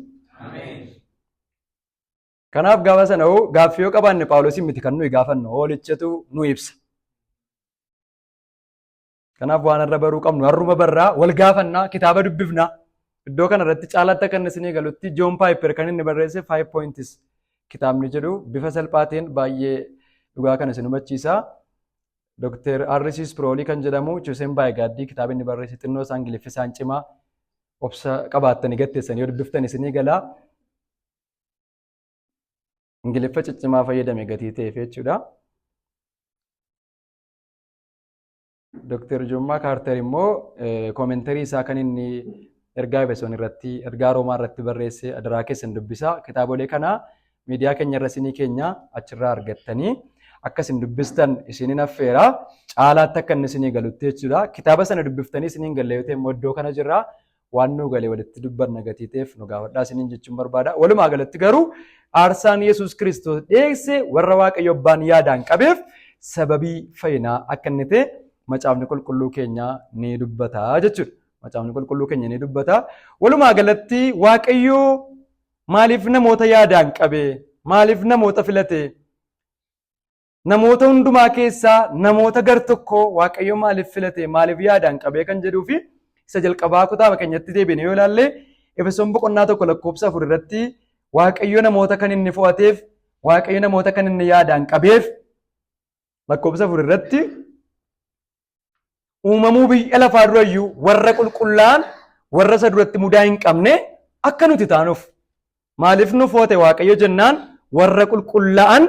Kanaaf gaafa sana hoo gaaffii yoo qabaanne Phaawulosiin miti kan nuyi gaafannu hoolichatu nu ibsa. Kanaaf waan har'a baruu qabnu har'uma barraa wal gaafannaa kitaaba dubbifnaa. Iddoo kana irratti caalaatti akka inni isinii galutti Joon Paayiper kan inni barreesse 5 points kitaabni jedhu bifa salphaatiin baay'ee dhugaa kana isin hubachiisa. Dr. R.C. Sproul kan jedhamu Chosen by God kitaaba inni barreesse xinnoo isaa Ingiliffi isaan cimaa obsa qabaattanii gatteessanii yoo dubbiftan isinii galaa. Ingiliffa ciccimaa fayyadame gatii ta'eef jechuudha. Dr. Jommaa Kaarter immoo koomentarii isaa kan inni ergaa Efesoon irratti ergaa Roomaa irratti barreesse adaraa keessan dubbisaa. Kitaabolee kana miidiyaa keenya irra isinii keenya achirraa argattanii akka isin dubbistan isinin affeera. Caalaatti akka inni isinii galutti jechuudha. Kitaaba sana dubbiftanii isiniin galle yoo ta'e immoo iddoo kana jirra. Waan nuu galee walitti dubbanna gatii ta'eef nu gaafadhaa isiniin jechuun barbaada. Walumaa galatti garuu aarsaan Yesuus Kiristoos dhiyeesse warra Waaqayyo Abbaan yaadaan qabeef sababii fayyinaa akka inni ta'e macaafni qulqulluu keenya ni dubbata jechuudha. Macaafni qulqulluu keenya ni dubbata. Walumaa galatti Waaqayyo maaliif namoota yaadaan qabe? Maaliif namoota filate? Namoota hundumaa keessaa namoota gar tokko Waaqayyo maaliif filate maaliif yaadaan qabee kan jedhuu fi isa jalqabaa kutaa keenyatti deebine yoo ilaalle Efesoon boqonnaa 1 lakkoofsa 4 irratti Waaqayyo namoota kan inni fo'ateef Waaqayyo namoota kan inni yaadaan qabeef lakkoofsa 4 irratti uumamuu biyya lafaa durayyuu warra qulqullaa'an warra isa duratti mudaa hin qabne akka nuti taanuuf. Maaliif nu foote Waaqayyo jennaan warra qulqullaa'an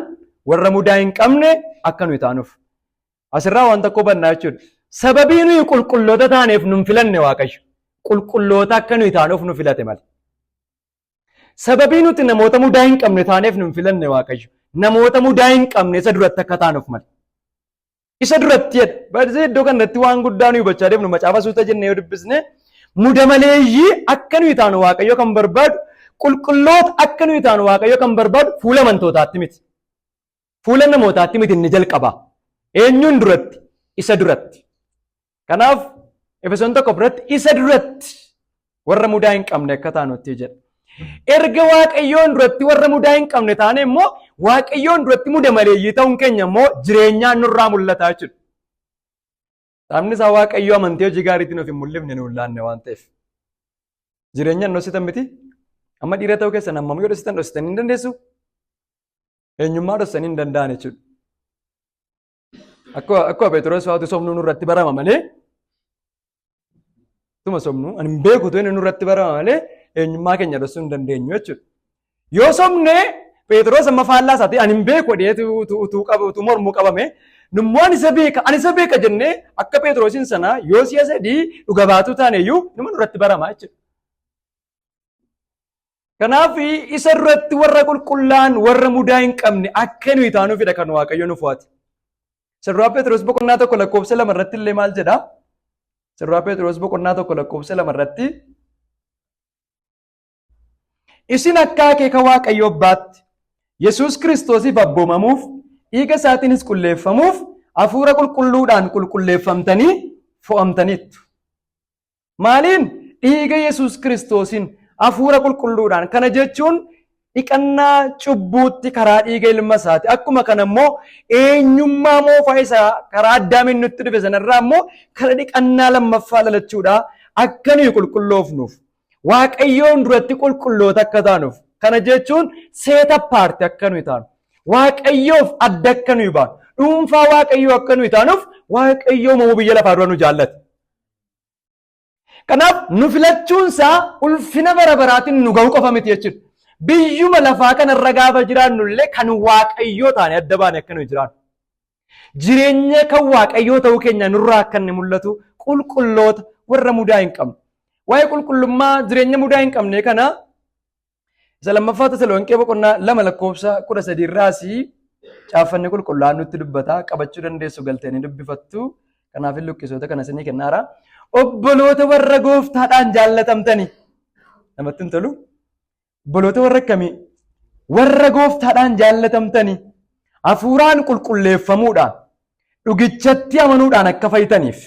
warra mudaa hin qabne akka nuti taanuuf. Asirraa waan tokko hubannaa jechuudha. Sababii nuyi qulqulloota taaneef nun filanne Waaqayyo. Qulqulloota akka nuyi taanuuf nu filate malee. Sababii nuti namoota mudaa hin qabne taaneef nu hin filanne Waaqayyo. Namoota mudaa hin qabne isa duratti akka taanuuf malee. Isa duratti jedha. Baay'ee iddoo kanatti waan guddaa nuyi hubachaa deemnu macaafa suuta jennee yoo dubbisne muda maleeyyii akka nuyi taanu Waaqayyo kan barbaadu, qulqulloota akka nuyi taanu Waaqayyo kan barbaadu fuula amantootaatti miti. Fuula namootaatti miti inni jalqaba. Eenyuun duratti? Isa duratti. Kanaaf Efesoon 1 biratti isa duratti warra mudaa hin qabne akka taanutti jedha. Erga Waaqayyoon duratti warra mudaa hin qabne taane immoo Waaqayyoon duratti muda maleeyyii ta'uun keenya immoo jireenyaan nurraa mul'ata jechuudha. Sababni isaa Waaqayyoo amantii hojii gaariitiin of hin mul'ifne nu hin laanne waan ta'eef. Jireenyaan dhoksitan miti. Amma dhiira ta'uu keessan hammam yoo dhoksitan dhoksitanii hin dandeessu? Eenyummaa dhoksanii hin danda'an jechuudha. Akkuma Phexros fa'aatu sobnuu nurratti barama malee tuma sobnuu ani hin beeku inni nurratti barama malee eenyummaa keenya dhoksuu hin dandeenyu jechuudha. Yoo sobne Phexros amma faallaa isaati ani hin beeku jedhee utuu qabu utuu mormuu qabame nummoo ani isa beeka ani isa beeka jennee akka Phexrosiin sana yoo si'a sadii dhuga baatuu taane iyyuu numa nurratti barama jechuudha. Kanaaf isa irratti warra qulqullaa'an warra mudaa hin qabne akka nuyi taanuufidha kan Waaqayyo nu fo'ate. Sirraa Phexros boqonnaa 1 lakkoofsa 2 irratti illee maal jedha? Sirraa Phexros boqonnaa 1 lakkoofsa 2 irratti isin akka akeeka Waaqayyo Abbaatti Yesuus Kiristoosiif abboomamuuf dhiiga isaatiinis qulleeffamuuf hafuura qulqulluudhaan qulqulleeffamtanii fo'amtaniittu. Maaliin? Dhiiga Yesuus Kiristoosiin, hafuura qulqulluudhaan. Kana jechuun dhiqannaa cubbuutti karaa dhiiga ilma isaati. Akkuma kana immoo eenyummaa moofaa isaa karaa Addaamiin nutti dhufe sanarraa immoo kara dhiqannaa lammaffaa dhalachuudha akka nuyi qulqulloofnuuf. Waaqayyoon duratti qulqulloota akka taanuuf. Kana jechuun seeta paarti akka nuyi taanu. Waaqayyoof adda akka nuyi baanu. Dhuunfaa Waaqayyoo akka nuyi taanuuf Waaqayyoo uumamuu biyya lafaa dura nu jaallate. Kanaaf nu filachuunsaa ulfina bara baraatiin nu ga'uu qofa miti jechuudha. Biyyuma lafaa kanarra gaafa jiraannu illee kan Waaqayyoo taane adda baane akka nuyi jiraannu. Jireenya kan Waaqayyoo ta'uu keenya nurraa akka inni mul'atu qulqulloota warra mudaa hin qabne. Waa'ee qulqullummaa jireenya mudaa hin qabne kana isa lammaffaa Tasalonqee boqonnaa 2 lakkoofsa 13 irraas caaffanni qulqullaa'aan nutti dubbata. Qabachuu dandeessu galtanii dubbifattu. Kanaaf luqqisoota kana isinii kennaara. Obboloota warra gooftaadhaan jaallatamtanii. Namatti hin tolu? Obboloota warra akkamii? Warra gooftaadhaan jaallatamtanii. Hafuuraan qulqulleeffamuudhaan dhugichatti amanuudhaan akka fayyitaniif.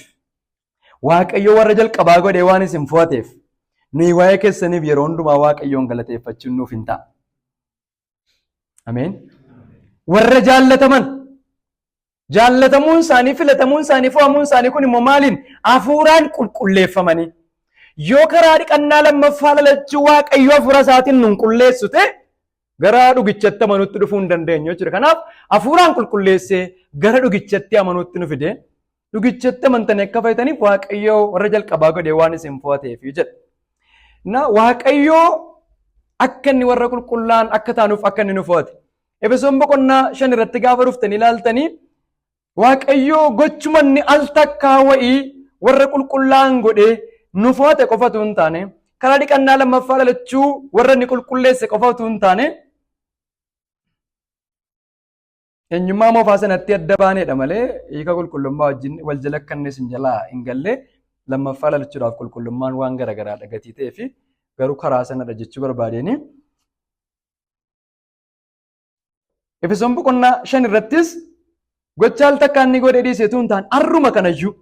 Waaqayyo warra jalqabaa godhee waan isin fo'ateef nuyi waa'ee keessaniif yeroo hundumaa Waaqayyoon galateeffachuun nuuf hin ta'a. Ameen. Warra jaallataman jaallatamuun isaanii filatamuun isaanii fo'amuun isaanii kun immoo maaliin hafuuraan qulqulleeffamanii yoo karaa dhiqannaa lammaffaa lalachuu Waaqayyo hafuura isaatiin nun qulleessu ta'e gara dhugichatti amanuutti dhufuu hin dandeenyu jechuudha. Kanaaf hafuuraan qulqulleessee gara dhugichatti amanuutti nu fide. Dhugichatti amantanii akka fayyitaniif Waaqayyo warra jalqabaa godhee waan isin fo'ateef jedha. Na Waaqayyo akka inni warra qulqullaa'an akka taanuuf akka inni nu fo'ate. Efesoon boqonnaa 5 irratti gaafa dhuftanii ilaaltanii Waaqayyo gochuma inni al takkaa wa'ii warra qulqullaa'an godhee nu fo'ate qofa utuu hin taane karaa dhiqannaa lammaffaa dhalachuu warra inni qulqulleesse qofa utuu hin taane eenyummaa moofaa sanatti adda baaneedha malee hiika qulqullummaa wajjin wal jala akka inni isin jalaa hin galle lammaffaa dhalachuudhaaf qulqullummaan waan garaagaraadha gatii ta'ee fi garuu karaa sanadha jechuu barbaadeeni. Efesoon boqonnaa 5 irrattis gocha al takkaa inni godhee dhiisee utuu hin taane har'uma kanayyuu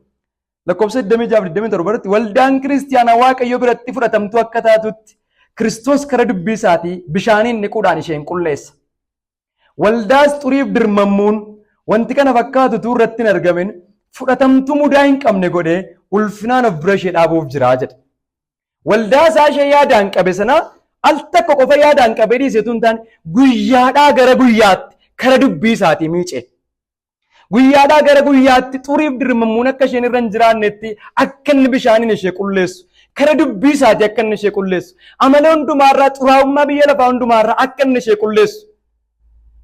lakkoofsa 26 27 irratti waldaan kiristiyaanaa Waaqayyo biratti fudhatamtuu akka taatutti Kiristoos kara dubbii isaatii bishaaniin dhiquudhaan isheen qulleessa. Waldaas xuriif dirmammuun wanti kana fakkaatu utuu irratti hin argamin fudhatamtuu mudaa hin qabne godhee ulfinaan of bira ishee dhaabuuf jira jedha. Waldaa isaa ishee yaadaan qabe sana al takka qofa yaadaan qabee dhiise utuu hin taane guyyaadhaa gara guyyaatti kara dubbii isaatii miice. Guyyaadhaa gara guyyaatti xuriif dirmammuun akka isheen irra hin jiraannetti akka inni bishaaniin ishee qulleessu kara dubbii isaatii akka inni ishee qulleessu amala hundumaarraa xuraa'ummaa biyya lafaa hundumaarraa akka inni ishee qulleessu.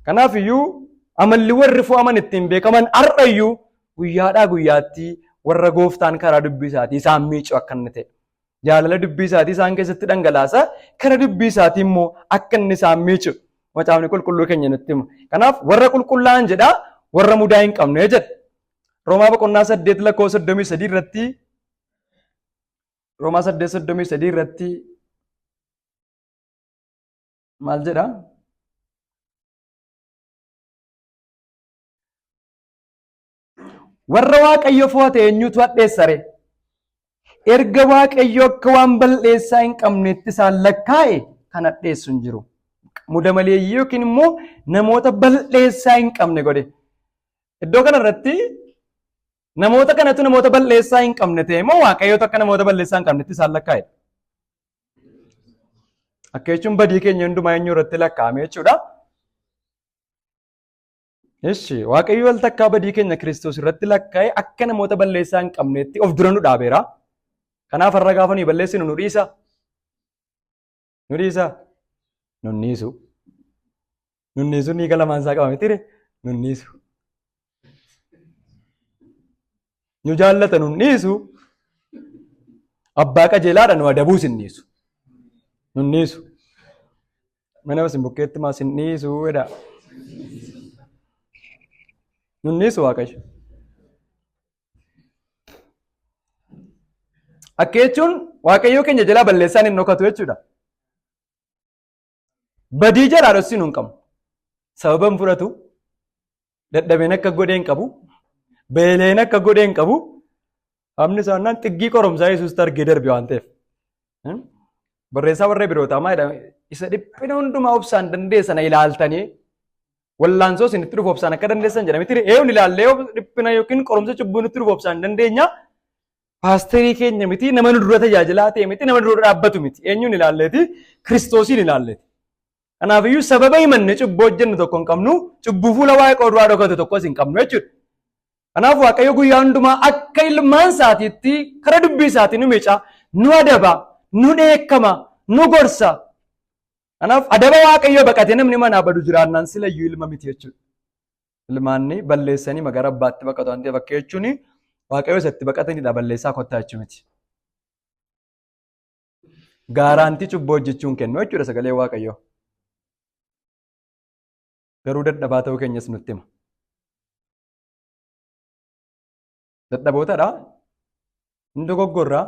Kanaaf iyyuu amalli warri fo'aman ittiin beekaman har'a iyyuu guyyaadhaa guyyaatti warra gooftaan karaa dubbii isaatii isaan miicu akka inni ta'e. Jaalala dubbii isaatii isaan keessatti dhangalaasa. Kara dubbii isaatii immoo akka inni isaan miicu macaafni qulqulluu keenya nutti hima. Kanaaf warra qulqullaa'an jedha, warra mudaa hin qabne jedha. Roomaa boqonnaa 8 lakkoofsa 33 irratti, Roomaa 8:33 irratti maal jedha? Warra Waaqayyo fo'ate eenyutu hadheessa ree? Erga Waaqayyo akka waan balleessaa hin qabneetti isaan lakkaa'e kan hadheessu hin jiru. Muda maleeyyii yookiin immoo namoota balleessaa hin qabne godhe. Iddoo kana irratti namoota kanatu namoota balleessaa hin qabne ta'e immoo Waaqayyotu akka namoota balleessaa hin qabnetti isaan lakkaa'e. Akka jechuun badii keenya hundumaa eenyu irratti lakkaa'ame jechuudha. Eshi, Waaqayyo al takkaa badii keenya Kiristoos irratti lakkaa'e akka namoota balleessaa hin qabneetti of dura nu dhaabeera. Kanaaf har'a gaafa nuyi balleessinu nu dhiisa. Nu dhiisa. Nun dhiisu. Nun dhiisu ni lamaan isaa qaba miti nun dhiisu. Nu jaallata nun dhiisu. Abbaa qajeelaadha nu adabuus hin dhiisu. Nun dhiisu. Mana isin bukkeetti maa sin dhiisu jedha. Nun dhiisu Waaqayyo. Akka jechuun Waaqayyoo keenya jalaa balleessaan hin dhokatu jechuudha. Badii jalaa dhoksinu hin qabnu. Sababa hin fudhatu. Dadhabeen akka godhee hin qabu. Beeleen akka godhee hin qabu. Hamni isaannaan xiggii qoromsaa Yesuus argee darbe waan ta'eef. Barreessaa warra birootaa maa jedhama? Isa dhiphina hundumaa obsaan dandeessan ilaaltanii wallaansoo isinitti dhufu obsaan akka dandeessan jedhame tire eewwan ilaallee dhiphina yookiin qoromsa cubbuu nutti dhufu obsaan dandeenya. Paasterii keenya miti, nama nu dura tajaajilaa ta'e miti, nama nu dura dhaabbatu miti. Eenyuun ilaalleeti? Kiristoosiin ilaalleeti. Kanaafiyyuu sababa himanne cubbuu hojjennu tokko hin qabnu, cubbuu fuula Waaqayyoo duraa dhokatu tokkos hin qabnu jechuudha. Kanaaf Waaqayyo guyyaa hundumaa akka ilmaan isaatiitti karaa dubbii isaatiin nu miica, nu adaba, nu dheekkama, nu gorsa. Kanaaf adaba Waaqayyoo baqatee namni manaa badu jiraannaan silayyuu ilma miti jechuudha. Ilmaanni balleessanii magara abbaatti baqatu waan ta'eef akka jechuun Waaqayyo isatti baqatanidha balleessaa kottaa jechuu miti. Gaaraantii cubbuu hojjechuun kennu jechuudha sagalee Waaqayyoo. Garuu dadhabaa ta'uu keenyas nutti hima. Dadhabootadha. Hin dogoggorra.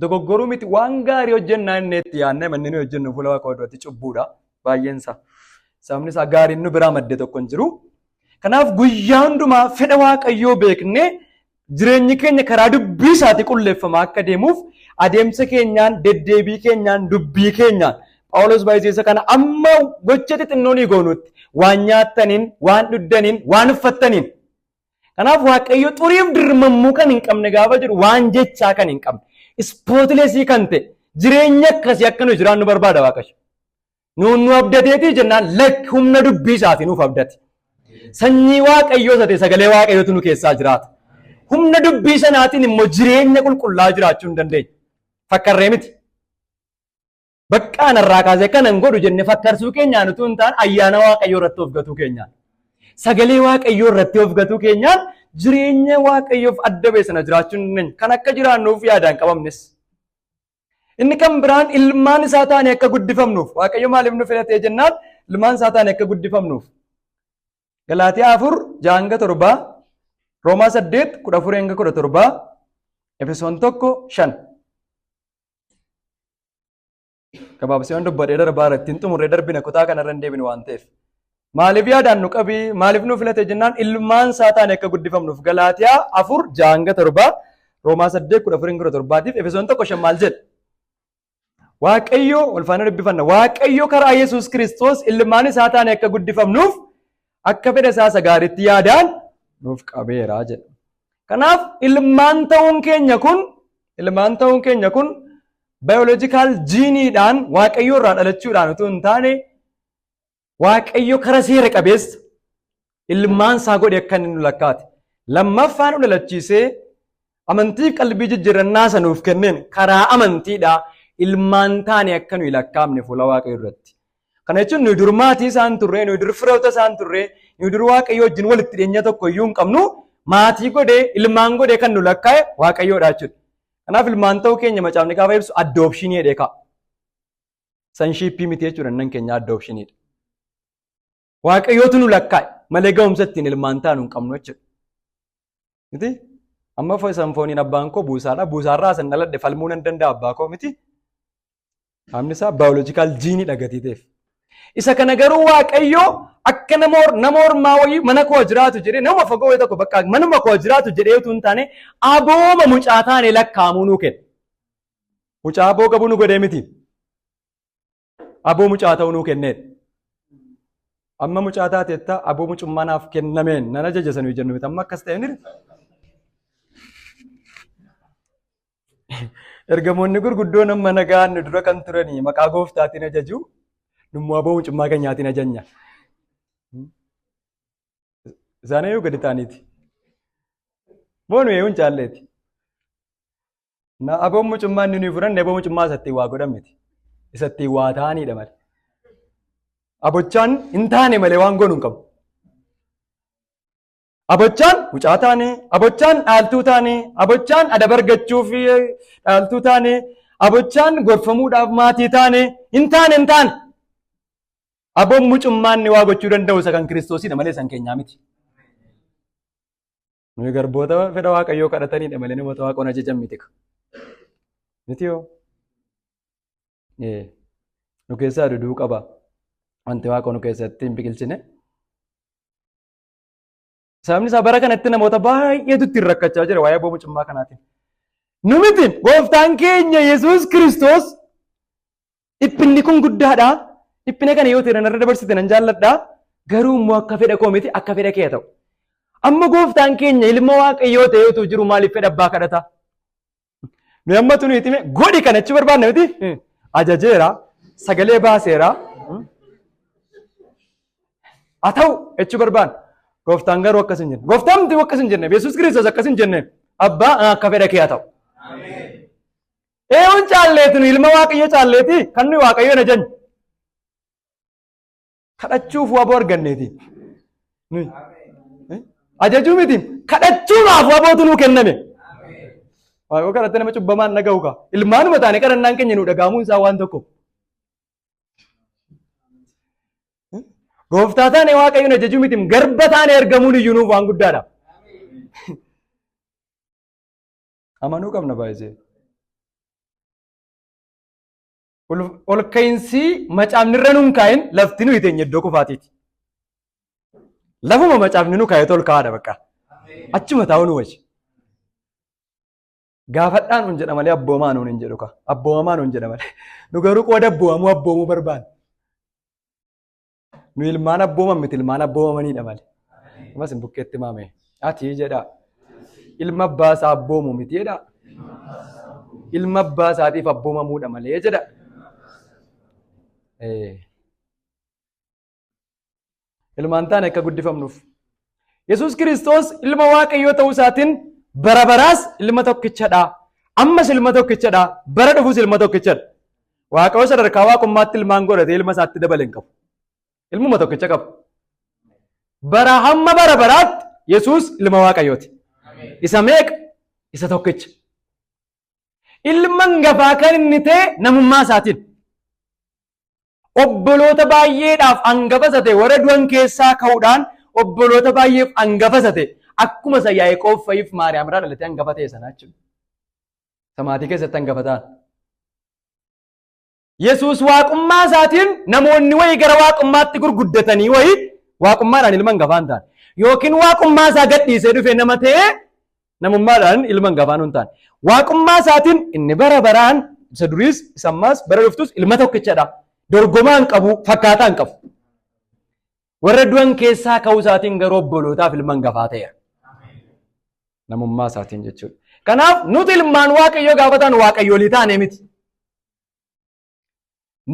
Dogoggoruu miti waan gaarii hojjennaa inni itti yaadnee manni nuyi hojjennu fuula Waaqa duratti cubbuudha baay'een isaa. Sababni isaa gaariin nu biraa madde tokko hin jiru. Kanaaf guyyaa hundumaa fedha Waaqayyoo beeknee jireenyi keenya karaa dubbii isaatii qulleeffamaa akka deemuuf adeemsa keenyaan, deddeebii keenyaan, dubbii keenyaan Phaawulos baay'isee isa kana amma gocha xixinnoo ni goonutti waan nyaattaniin, waan dhuddaniin, waan uffattaniin. Kanaaf Waaqayyo xuriif dirmammuu kan hin qabne gaafa jedhu waan jechaa kan hin qabne, ispootleesii kan ta'e, jireenya akkasii akka nu jiraannu barbaada Waaqayyo. Nuun nu abdateetii jennaan lakki, humna dubbii isaatii nuuf abdate. Sanyii Waaqayyoo isa ta'e sagalee Waaqayyootu nu keessaa jiraata. Humna dubbii sanaatiin immoo jireenya qulqullaa jiraachuu hin dandeenya. Fakkarree miti. Bakka anarraa kaasee kanan godhu jenne fakkarsuu keenyaan utuu hin taane ayyaana Waaqayyoo irratti of gatuu keenyaan. Sagalee Waaqayyoo irratti of gatuu keenyaan jireenya Waaqayyoof adda ba'e sana jiraachuu hin dandeenya. Kan akka jiraannuuf yaadaan qabamnes. Inni kan biraan ilmaan isaa taane akka guddifamnuuf. Waaqayyo maaliif nu filatee jennaan ilmaan isaa taane akka guddifamnuuf. Galaatiyaa 4:6-7, Roomaa 8:14-17, Efesoon 1:5. Gabaabsee waan dubbadhee darbaa irratti hin xumurree darbina kutaa kanarra hin deebinu waan ta'eef. Maaliif yaadaan nu qabii maaliif nu filate jennaan ilmaan isaa taane akka guddifamnuuf. Galaatiyaa 4:6-7, Roomaa 8:14-17tiif Efesoon 1:5 maal jedha? Waaqayyo wal faana dubbifanna. Waaqayyo karaa Yesuus Kiristoos ilmaan isaa taane akka guddifamnuuf akka fedha isaa isa gaariitti yaadaan nuuf qabeera jedha. Kanaaf ilmaan ta'uun keenya kun biological jiiniidhaan Waaqayyo irraa dhalachuudhaan utuu hin taane Waaqayyo kara seera qabeessa ilmaan isaa godhe akka inni nu lakkaate. Lammaffaa nu dhalachiisee amantii qalbii jijjiirrannaa isa nuuf kenneen karaa amantiidhaa ilmaan taane akka nuyi lakkaa'amne fuula Waaqayyo irratti. Kana jechuun nuyi dur maatii isaan turre, nuyi dur firoota isaan turre, nuyi dur Waaqayyo wajjin walitti dhiyeenya tokko iyyuu hin qabnu, maatii godhee ilmaan godhee kan nu lakkaa'e Waaqayyoodha jechuudha. Kanaaf ilmaan ta'uu keenya macaafni gaafa ibsu adoption jedhee kaa'a. Sonship miti jechuudha, nan keenya adoptioniidha. Waaqayyootu nu lakkaa'e malee ga'umsa ittiin ilmaan taanu hin qabnu jechuudha. Miti? Amma san fooniin abbaan koo buusaadha. Buusaarraa san dhaladhe falmuu nan danda'a abbaa koo miti. Qaamni isaa biological geneiidha gatii ta'eef. Isa kana garuu Waaqayyoo akka nama ormaa wayii mana koo jiraatu jedhee, nama fagoo wayii tokko bakka manuma koo jiraatu jedhee utuu hin taane, abooma mucaa taane lakkaa'amuu nuu kenna. Mucaa aboo qabu nu godhee miti. Aboo mucaa ta'uu nuu kenneedha. Amma mucaa taateetta, aboo mucummaa naaf kennameen nan ajaja sanuu jennu miti. Amma akkas ta'e ni Ergamoonni gurguddoon amma nagaan nu dura kan turanii maqaa gooftaatiin ajaju, nummoo aboo mucummaa keenyaatiin ajajna. Isaan eeyyuu gadi ta'aniiti. Moo nu eeyyuu hin caalleeti. Na aboon mucummaa inni nuyi fudhanne aboo mucummaa isatti waa godhan miti. Isatti waa ta'aniidha malee. Abochaan hin taane malee waan goonu hin qabu. Abochaan mucaa taane, abochaan dhaaltuu taane, abochaan adaba argachuuf dhaaltuu taane, abochaan gorfamuudhaaf maatii taane, hin taane hin taane. Aboon mucummaan inni waa gochuu danda'u isa kan Kiristoosidha malee san keenyaa miti. Nuyi garboota fedha Waaqayyoo kadhatanidha malee namoota Waaqoon ajajan miti. Miti yoo? Nu keessaa duduu qaba. Wanti Waaqoo nu keessatti hin biqilchine. Sababni isaa bara kanatti namoota baay'eetu ittiin rakkachaa jira waa'ee aboo mucummaa kanaatiin. Nu miti, gooftaan keenya Yesuus Kiristoos dhiphinni kun guddaadha. Dhiphina kana yoo ta'e narra dabarsite nan jaalladha. Garuu immoo akka fedha koo miti, akka fedha kee ta'u. Amma gooftaan keenya ilma Waaqayyoo ta'ee utuu jiru maaliif fedha abbaa kadhata? Nuyi amma tunu itti godhi kana achi barbaanne miti. Ajajeera, sagalee baaseera. Haa ta'u jechuu barbaanne. Gooftaan garuu akkas hin jenne. Gooftaan miti akkas hin jenne. Yesuus Kiristoos akkas hin jenne. Abbaa, akka fedha kee haa ta'u. Eewwan caalleeti, nu ilma Waaqayyo caalleeti kan nuyi Waaqayyoon ajanyu. Kadhachuuf waboo arganneeti. Nuyi. Ajajuu miti, kadhachuudhaaf wabootu nuu kenname. Waaqayyo kadhatte nama cubbamaan dhaga'u kaa. Ilmaanuma taane kadhannaan keenya nuu dhaga'amuun isaa waan tokko. Gooftaa taane Waaqayyoon ajajuu miti, garba taane ergamuun iyyuu nuuf waan guddaadha. Amanuu qabna baay'isee. Ol ka'iinsi macaafni irra nuun kaa'in lafti nuyi teenya iddoo kufaatiiti. Lafuma macaafni nu kaa'etu ol kaa'aadha bakka. Achuma taa'uu nu wajji. Gaafadhaan nuun jedha malee abboomaa nuun hin jedhu ka. Abboomamaa nuun jedha malee. Nu garuu qooda abboomamuu abboomuu barbaanna. Nu ilmaan abbooman miti, ilmaan abboomamaniidha malee. Ammas hin bukkeetti maame. Ati jedha. Ilma abbaa isaa abboomu miti jedha. Ilma abbaa isaatiif abboomamuudha malee jedha. Ilmaan taane akka guddifamnuuf. Yesuus Kiristoos ilma Waaqayyoo ta'uu isaatiin bara baraas ilma tokkichadha. Ammas ilma tokkichadha. Bara dhufus ilma tokkichadha. Waaqayyo sadarkaa waaqummaatti ilmaan godhatee ilma isaatti dabale hin qabu. Ilmuma tokkicha qaba. Bara hamma bara baraatti Yesuus ilma Waaqayyooti. Isa meeqa? Isa tokkicha. Ilma hangafaa kan inni ta'e namummaa isaatiin. Obboloota baay'eedhaaf hangafa isa ta'e, warra du'an keessaa ka'uudhaan obboloota baay'eef hangafa isa ta'e, akkuma isa Yaaqoob fa'iif Maariyaam irraa dhalatee hangafa ta'e sanaa jechuudha. Isa maatii keessatti hangafa ta'an. Yesuus waaqummaa isaatiin namoonni wayii gara waaqummaatti gurguddatanii wayii waaqummaadhaan ilma hangafaa hin taane. Yookiin waaqummaa isaa gadhiisee dhufee nama ta'ee namummaadhaan ilma hangafaa hin taane. Waaqummaa isaatiin inni bara baraan isa duriis, isa ammaas, bara dhuftus ilma tokkichadha. Dorgomaa hin qabu, fakkaataa hin qabu. Warra du'an keessaa ka'uu isaatiin garuu obbolootaaf ilma hangafaa ta'eera. Namummaa isaatiin jechuudha. Kanaaf nuti ilmaan Waaqayyoo gaafa taanu waaqayyoolii taanee miti.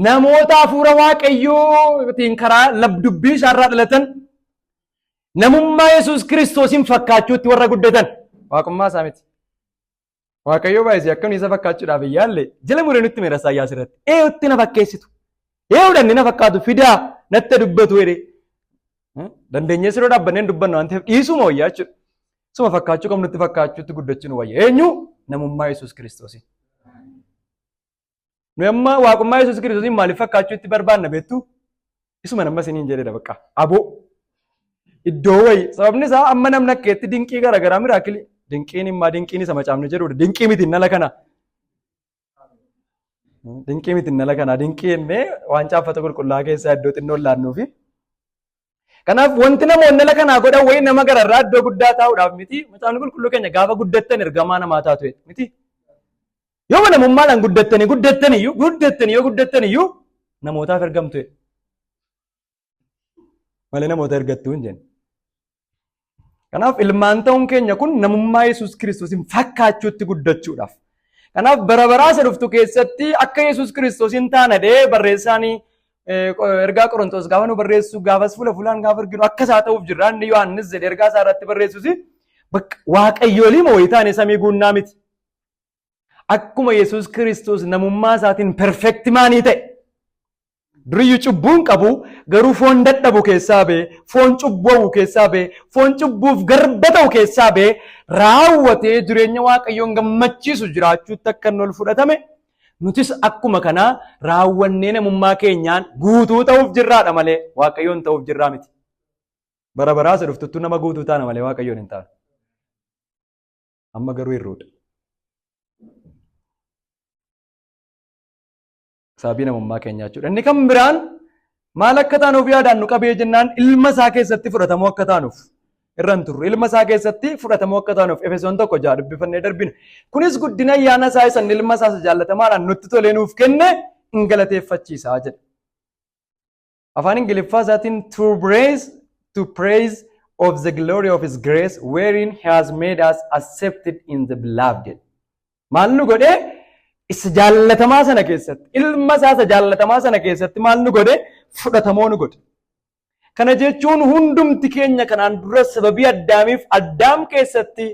Namoota hafuura Waaqayyootiin karaa dubbii isaarraa dhalatan, namummaa Yesuus Kiristoosiin fakkaachuutti warra guddatan, waaqummaa isaa miti. Waaqayyoo baay'isee akka nuyi isa fakkaachuudhaaf hin yaalle jala muree nutti meera Isaayyaas irratti. Eeyutti na fakkeessitu? Eeyuudhaan na fakkaatu fidaa natti dubbatu jedhee. Dandeenyee siroo dhaabbannee hin dubbannu waan ta'eef dhiisuma wayyaa jechuudha. Suma fakkaachuu qabnutti fakkaachuutti guddachuu nu wayya. Eenyu? Namummaa Yesuus Kiristoosiin. Nuyi amma waaqummaa Yesuus Kiristoosiin maaliif fakkaachuu itti barbaanna beektu? Isuma nama isiniin jedhedha bakka. Aboo. Iddoo wayii. Sababni isaa amma namni akkeetti dinqii garaagaraa miracle dinqiin immaa dinqiin isa macaafni jedhudha. Dinqii miti nala kana. Dinqii miti nala kana. Dinqii jennee waan caaffata qulqullaa'aa keessaa iddoo xinnoon laannuufi. Kanaaf wanti namoonni nala kanaa godhan wayii nama gararraa iddoo guddaa taa'uudhaaf miti. Macaafni qulqulluu keenya gaafa guddattan ergamaa namaa taatu miti. Yoo namummaadhaan guddattanii guddattan iyyuu guddattanii yoo guddattan iyyuu namootaaf ergamtu malee namoota ergattuu hin jenne. Kanaaf ilmaan ta'uun keenya kun namummaa Yesuus Kiristoosiin fakkaachuutti guddachuudhaaf. Kanaaf bara baraa isa dhuftu keessatti akka Yesuus Kiristoosiin taana dhee barreessaan ergaa Qorontoos gaafa nu barreessu, gaafas fuula fuulaan gaafa arginu akka isaa ta'uuf jirra. Inni Yohaannis jedhe ergaa isaa irratti barreessus waaqayyoolii moo wayii taane samii guunnaa miti. Akkuma Yesuus Kiristoos namummaa isaatiin perfect man ta'e. Duriyyuu cubbuun qabu, garuu foon dadhabu keessaa ba'e, foon cubbu'u keessaa ba'e, foon cubbuuf garba ta'u keessaa ba'e, raawwatee jireenya Waaqayyoon gammachiisu jiraachuutti akka inni ol fudhatame, nutis akkuma kanaa raawwannee namummaa keenyaan guutuu ta'uuf jirraadha malee Waaqayyoon ta'uuf jirraa miti. Bara baraa isa dhuftuttuu nama guutuu taana malee Waaqayyoon hin taanu. Amma garuu hir'uudha. Sababii namummaa keenyaa jechuudha. Inni kan biraan maal akka taanuuf yaadaan nu qabee jennaan, ilma isaa keessatti fudhatamuu akka taanuuf irra hin turre. Ilma isaa keessatti fudhatamuu akka taanuuf Efesoon 1:6 dubbifannee darbina. Kunis guddina ayyaana isaa isa inni ilma isaa isa jaallatamaadhaan nutti tolee nuuf kenne hin galateeffachiisaa jedha. Afaan Ingiliffaa isaatiin to praise of the glory of his grace wherein he has made us accepted in the beloved. Maal nu godhee? Isa jaallatamaa sana keessatti, ilma isaa isa jaallatamaa sana keessatti maal nu godhe? Fudhatamoo nu godhe. Kana jechuun hundumti keenya kanaan dura sababii Addaamiif Addaam keessatti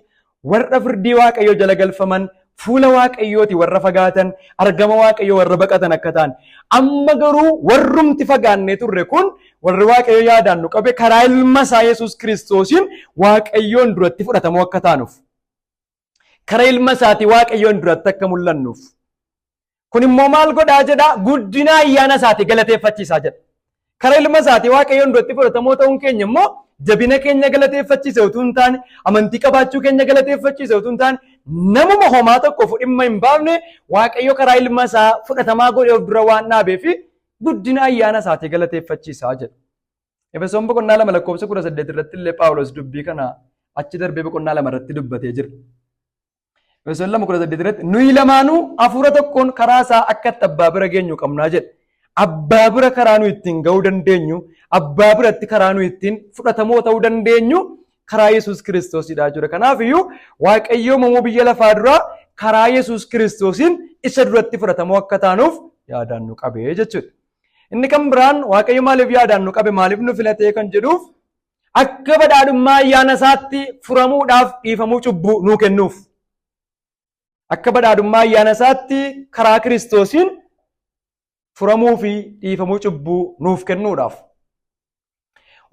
warra firdii Waaqayyoo jala galfaman, fuula Waaqayyooti warra fagaatan, argama Waaqayyoo warra baqatan akka ta'an, amma garuu warrumti fagaannee turre kun warri Waaqayyo yaadaan nu qabe karaa ilma isaa Yesuus Kiristoosiin Waaqayyoon duratti fudhatamoo akka taanuuf, karaa ilma isaatii Waaqayyoon duratti akka mul'annuuf. Kun immoo maal godhaa jedha? Guddina ayyaana isaatii galateeffachiisaa jedha. Karaa ilma isaatii Waaqayyoon duratti fudhatamoo ta'uun keenya immoo jabina keenya galateeffachiise utuu hin taane, amantii qabaachuu keenya galateeffachiise utuu hin taane, namuma homaa tokkoof dhimma hin baafne Waaqayyo karaa ilma isaa fudhatamaa godhee of dura waan dhaabee fi guddina ayyaana isaatii galateeffachiisaa jedha. Efesoon boqonnaa 2 lakkoofsa 18 irratti illee Phaawulos dubbii kana achi darbee boqonnaa 2 irratti dubbatee jira. Efesoon 2:18 irratti, "Nuyi lamaanuu hafuura tokkoon karaa isaa akka itti abbaa bira geenyu qabnaa" jedha. Abbaa bira karaa nu ittiin ga'uu dandeenyu, abbaa biratti karaa nu ittiin fudhatamoo ta'uu dandeenyu karaa Yesuus Kiristoosidha jechuudha. Kanaaf iyyuu Waaqayyo uumamuu biyya lafaa duraa karaa Yesuus Kiristoosiin isa duratti fudhatamoo akka taanuuf yaadaan nu qabee jechuudha. Inni kan biraan Waaqayyo maaliif yaadaan nu qabe, maaliif nu filatee kan jedhuuf, akka badhaadhummaa ayyaana isaatti furamuudhaaf dhiifamuu cubbuu nuu kennuuf. Akka badhaadhummaa ayyaana isaatti karaa Kiristoosiin furamuu fi dhiifamuu cubbuu nuuf kennuudhaaf.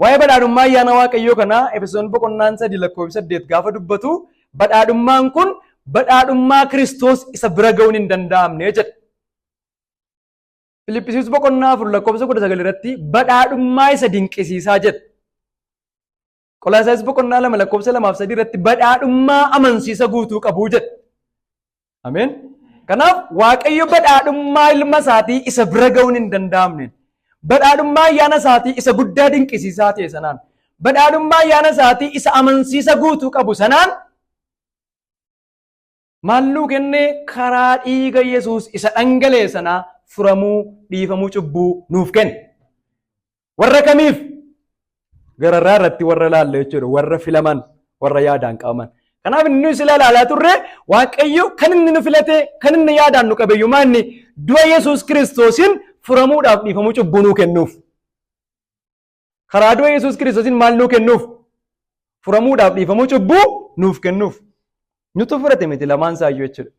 Waa'ee badhaadhummaa ayyaana Waaqayyoo kanaa Efesoon boqonnaan 3 lakkoofsa 8 gaafa dubbatu, badhaadhummaan kun badhaadhummaa Kiristoos isa bira ga'uun hin danda'amne jedha. Filippisius boqonnaa 4 lakkoofsa 19 irratti badhaadhummaa isa dinqisiisaa jedha. Qolaasaayis boqonnaa 2 lakkoofsa 2 fi 3 irratti badhaadhummaa amansiisa guutuu qabuu jedha. Ameen. Kanaaf Waaqayyo badhaadhummaa ilma isaatii isa bira ga'uun hin danda'amne, badhaadhummaa ayyaana isaatii isa guddaa dinqisiisaa ta'e sanaan, badhaadhummaa ayyaana isaatii isa amansiisa guutuu qabu sanaan maal nuu kennee? Karaa dhiiga Yesuus isa dhangala'e sanaa furamuu, dhiifamuu cubbuu nuuf kenne. Warra kamiif? Gararraa irratti warra laalle jechuudha. Warra filaman, warra yaadaan qabaman. Kanaaf inni nu sila ilaalaa turre, Waaqayyo kan inni nu filate, kan inni yaadaan nu qabeeyyumaa inni du'a Yesuus Kiristoosiin furamuudhaaf dhiifamuu cubbuu nuu kennuuf. Karaa du'a Yesuus Kiristoosiin maal nuu kennuuf? Furamuudhaaf dhiifamuu cubbuu nuuf kennuuf. Nutu fudhate miti, lamaan isaayyuu jechuudha.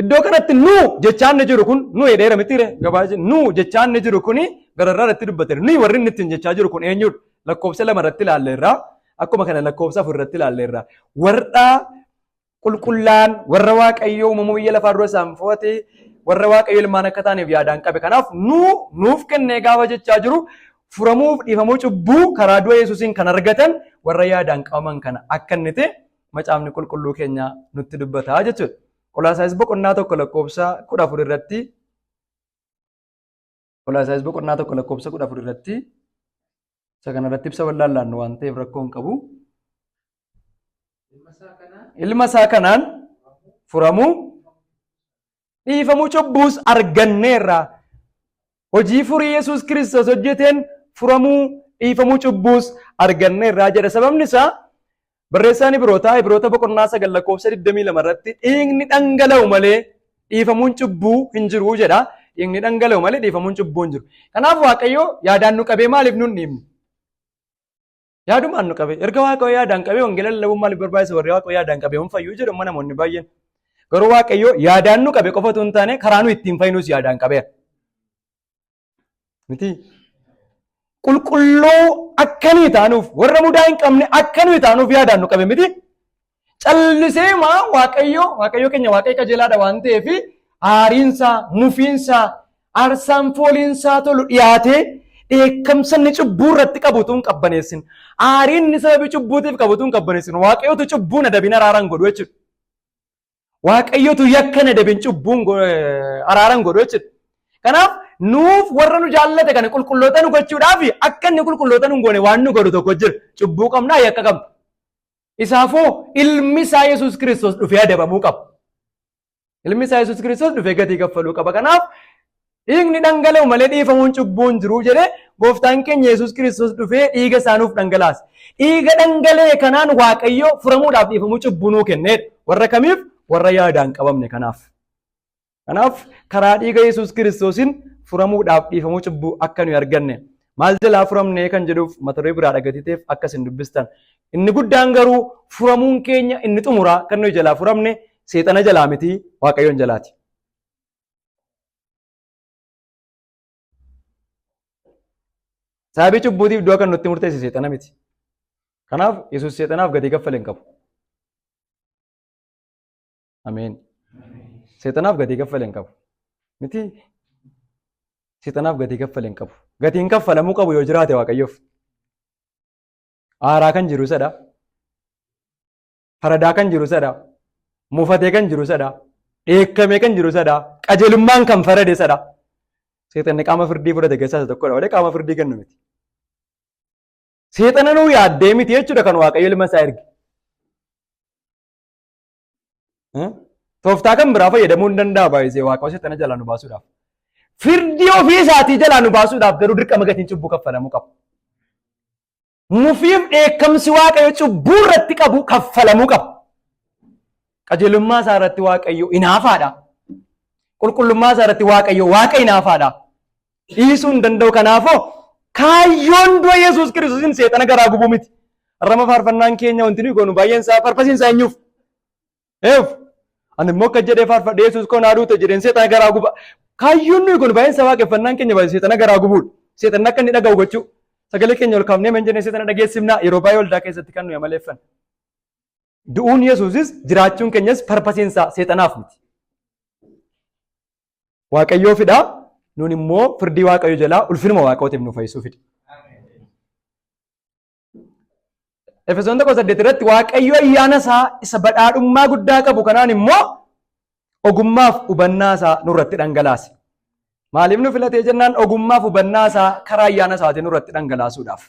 Iddoo kanatti nu jechaan inni jiru kun, nu jedheera mitiire gabaajee, nu jechaan inni jiru kuni gararraa irratti dubbateera. Nuyi warri inni ittiin jechaa jiru kun eenyudha? Lakkoofsa 2 irratti ilaalleerra. Akkuma kana lakkoofsa 4 irratti ilaalleerra. Warra qulqullaa'an, warra Waaqayyoo uumamuu biyya lafaa dura isaan fo'ate, warra Waaqayyo ilmaan akka taaniif yaadaan qabe. Kanaaf nuuf kennee gaafa jechaa jiru furamuuf dhiifamuu cubbuu karaa du'a Yesuusiin kan argatan warra yaadaan qabaman kana akka inni ta'e macaafni qulqulluu keenya nutti dubbata jechuudha. Qolaasaayis boqonnaa 1 lakkoofsa 14 irratti, Qolaasaayis boqonnaa 1 lakkoofsa 14 irratti, isa kanarratti ibsa wallaallaannu waan ta'eef rakkoo hin qabu. Ilma isaa kanaan furamuu dhiifamuu cubbuus arganneerra. Hojii furii Yesuus Kiristoos hojjeteen furamuu dhiifamuu cubbuus arganneerra jedha. Sababni isaa barreessaan Ibrootaa Ibroota boqonnaa 9 lakkoofsa 22 irratti dhiigni dhangala'u malee dhiifamuun cubbuu hin jiru jedha. Dhiigni dhangala'u malee dhiifamuun cubbuu hin jiru. Kanaaf Waaqayyo yaadaan nu qabee maaliif nun dhiibne? Yaadumaan nu qabee. Erga Waaqayyo yaadaan qabee wangeela lallabuun maaliif barbaachisa? Warri Waaqayyo yaadaan qabee hin fayyuu jedhu amma namoonni baay'een. Garuu Waaqayyo yaadaan nu qabe qofa otoo hin taane karaa nu ittiin fayyinus yaadaan qabeera. Miti? Qulqulluu akka nuyi taanuuf, warra mudaa hin qabne akka nuyi taanuuf yaadaan nu qabe miti? Callisee maa Waaqayyo keenya Waaqayyo qajeelaadha waan ta'eef aariinsaa, mufiinsaa, aarsaan fooliinsaa tolu dhiyaatee dheekkamsa inni cubbuu irratti qabu utuu hin qabbaneessin, aariin inni sababii cubbuutiif qabu utuu hin qabbaneessin, Waaqayyotu cubbuun adabin araaraan godhu jechuudha. Waaqayyotu yakka hin adabin cubbuun araaran godhu jechuudha. Kanaaf nuuf warra nu jaallate kana qulqulloota nu gochuudhaaf akka inni qulqulloota nu hin goone waan nu godhu tokko jira. Cubbuu qabnaa, yakka qabna. Isaafoo ilmi isaa Yesuus Kiristoos dhufee adabamuu qaba. Ilmi isaa Yesuus Kiristoos dhufee gatii kaffaluu qaba. Kanaaf dhiigni dhangala'u malee dhiifamuun cubbuu hin jiru jedhee gooftaan keenya Yesuus Kiristoos dhufee dhiiga isaa nuuf dhangalaase. Dhiiga dhangala'e kanaan Waaqayyo furamuudhaaf dhiifamuu cubbuu nuu kenneedha. Warra kamiif? Warra yaadaan qabamne kanaaf. Kanaaf karaa dhiiga Yesuus Kiristoosiin furamuudhaaf dhiifamuu cubbuu akka nuyi arganne. Maal jalaa furamnee kan jedhuuf mata duree biraa dhagatiteef akka isin dubbistan. Inni guddaan garuu furamuun keenya inni xumuraa kan nuyi jalaa furamne seexana jalaa miti, Waaqayyoon jalaati. Sababii cubbuutiif du'a kan nutti murteesse seexana miti. Kanaaf Yesuus seexanaaf gatii kaffale hin qabu. Ameen. Seexanaaf gatii kaffale hin qabu. Miti? Seexanaaf gatii kaffale hin qabu. Gatiin kaffalamuu qabu yoo jiraate Waaqayyoof. Aaraa kan jiru isadha. Faradaa kan jiru isadha. Mufatee kan jiru isadha. Dheekkamee kan jiru isadha. Qajeelummaan kan farade isadha. Seexanni qaama firdii fudhate keessaa isa tokkodha malee qaama firdii kennu miti. Seexana nuu yaaddee miti jechuudha kan Waaqayyo ilma isaa erge. Tooftaa kan biraa fayyadamuu hin danda'a baay'isee Waaqayyo seexana jalaa nu baasuudhaaf. Firdii ofii isaatii jalaa nu baasuudhaaf garuu dirqama gatiin cubbuu kaffalamuu qaba. Mufiif dheekkamsi Waaqayyo cubbuu irratti qabu kaffalamuu qaba. Qajeelummaa isaa irratti Waaqayyo hinaafaadha. Qulqullummaa isaa irratti Waaqayyo Waaqa hinaafaadha. Dhiisuu hin danda'u. Kanaafoo kaayyoon du'a Yesuus Kiristoosiin seexana garaa gubuu miti. Har'ama faarfannaan keenya wanti nuyi goonu baay'een isaa purposeiin isaa eenyuuf? Eef. Ani immoo akka jedhee faarfadhe Yesuus koo naa duute jedheen seexana garaa guba. Kaayyoon nuyi goonu baay'een isaa waaqeffannaan keenya baay'ee seexana garaa gubuudha. Seexanni akka inni dhaga'u gochuu. Sagalee keenya ol kaafnee man jennee seexana dhageessifnaa yeroo baay'ee waldaa keessatti kan nuyi amaleeffanne. Du'uun Yesuusis jiraachuun keenyas purposeiin isaa seexanaaf miti. Waaqayyoofidha. Nuun immoo firdii Waaqayyo jalaa ulfinuma Waaqayyootiif nu fayyisuufidha. Efesoon 1:8 irratti Waaqayyo ayyaana isaa isa badhaadhummaa guddaa qabu kanaan immoo ogummaaf hubannaa isaa nurratti dhangalaase. Maaliif nu filatee jennaan ogummaaf hubannaa isaa karaa ayyaana isaatiin nurratti dhangalaasuudhaaf.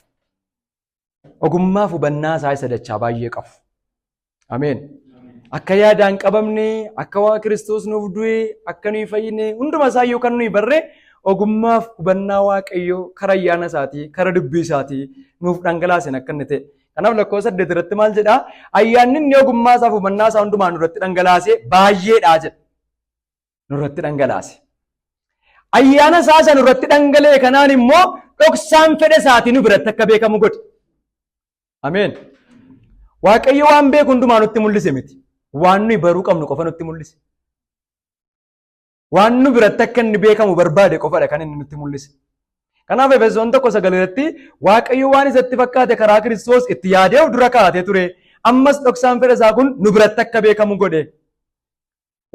Ogummaaf hubannaa isaa isa dachaa baay'ee qabu. Ameen. Akka yaadaan qabamne, akka waa Kiristoos nuuf du'e, akka nuyi fayyine, hunduma isaayyuu kan nuyi barre ogummaaf hubannaa Waaqayyoo karaa ayyaana isaatii, karaa dubbii isaatii nuuf dhangalaasen akka inni ta'e. Kanaaf lakkoofsa 8 irratti maal jedhaa? Ayyaanni inni ogummaa isaaf hubannaa isaa hundumaa nurratti dhangalaase baay'eedha jedha. Nurratti dhangalaase. Ayyaana isaa isa nurratti dhangala'e kanaan immoo dhoksaan fedha isaatii nu biratti akka beekamu godhe. Ameen. Waaqayyo waan beeku hundumaa nutti mul'ise miti. Waan nuyi baruu qabnu qofa nutti mul'ise. Waan nu biratti akka inni beekamu barbaade qofadha kan inni nutti mul'ise. Kanaaf Efesoon 1:9 irratti Waaqayyo waan isatti fakkaate karaa Kiristoos itti yaadee of dura kaa'atee ture. Ammas dhoksaan fedha isaa kun nu biratti akka beekamu godhe.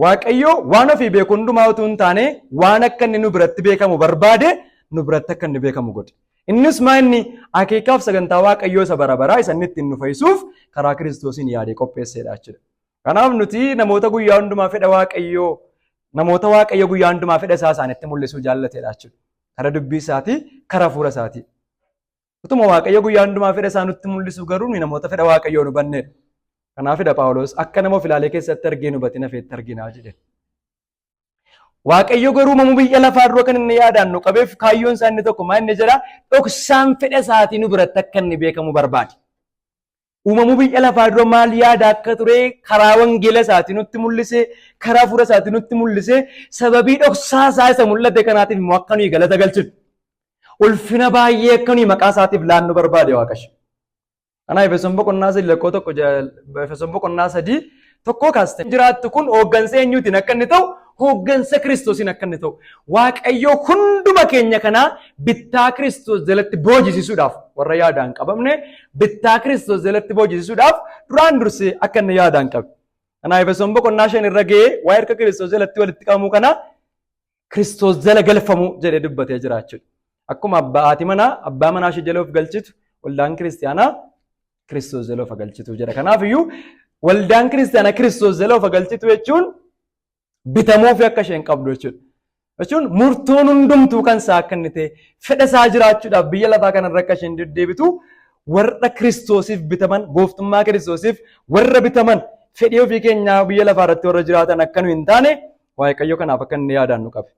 Waaqayyo waan ofii beeku hundumaa utuu hin taane waan akka inni nu biratti beekamu barbaade nu biratti akka inni beekamu godhe. Innis maa inni akeekaaf sagantaa Waaqayyoo isa bara baraa isa inni ittiin nu fayyisuuf karaa Kiristoosiin yaadee qopheessedha jechuudha. Kanaaf nuti namoota guyyaa hundumaa fedha Waaqayyoo, namoota Waaqayyo guyyaa hundumaa fedha isaa isaanitti mul'isuu jaallatedha jechuudha. Karaa dubbii isaatii, karaa hafuura isaatii. Utuma Waaqayyo guyyaa hundumaa fedha isaa nutti mul'isu garuu nuyi namoota fedha Waaqayyoo nu bannedha. Kanaafidha Phaawulos akka nama of ilaalee keessatti argee nu hubatin hafeetti arginaa jedhe. Waaqayyo garuu uumamuu biyya lafaa dura kan inni yaadaan nu qabeef kaayyoon isaa inni tokko maal inni jedha, dhoksaan fedha isaatii nu biratti akka inni beekamu barbaade. Uumamuu biyya lafaa dura maal yaada akka ture karaa wangeela isaatii nutti mul'ise, karaa hafuura isaatii nutti mul'ise, sababii dhoksaa isaa isa mul'ate kanaatiif immoo akka nuyi galata galchinu. Ulfina baay'ee akka nuyi maqaa isaatiif laannu barbaade Waaqayyo. Kanaaf Efesoon boqonnaa 3 lakkoo 1, Efesoon boqonnaa 3:1 kaaste. Jiraattu kun hooggansa eenyuutiin akka inni ta'u, hooggansa Kiristoosiin akka inni ta'u. Waaqayyo hunduma keenya kanaa bittaa Kiristoos jalatti boojisiisuudhaaf, warra yaadaan qabamne bittaa Kiristoos jalatti boojisiisuudhaaf duraan dursee akka inni yaadaan qabe. Kanaaf Efesoon boqonnaa 5 irra ga'ee waa'ee harka Kiristoos jalatti walitti qabamuu kana Kiristoos jala galfamuu jedhee dubbatee jira jechuudha. Akkuma abbaa haati manaa abbaa manaa ishee jala of galchitu, waldaan kiristaanaa Kiristoos jala of galchitu jedha. Kanaaf iyyuu waldaan kiristaanaa Kiristoos jala of galchitu jechuun bitamuufi akka isheen qabdu jechuudha. Jechuun murtoon hundumtuu kan isaa akka inni ta'e, fedha isaa jiraachuudhaaf biyya lafaa kanarra akka isheen deddeebitu, warra Kiristoosiif bitaman, gooftummaa Kiristoosiif warra bitaman, fedhii ofii keenyaa biyya lafaa irratti warra jiraatan akka nu hin taane Waaqayyo kanaaf akka inni yaadaan nu qabe.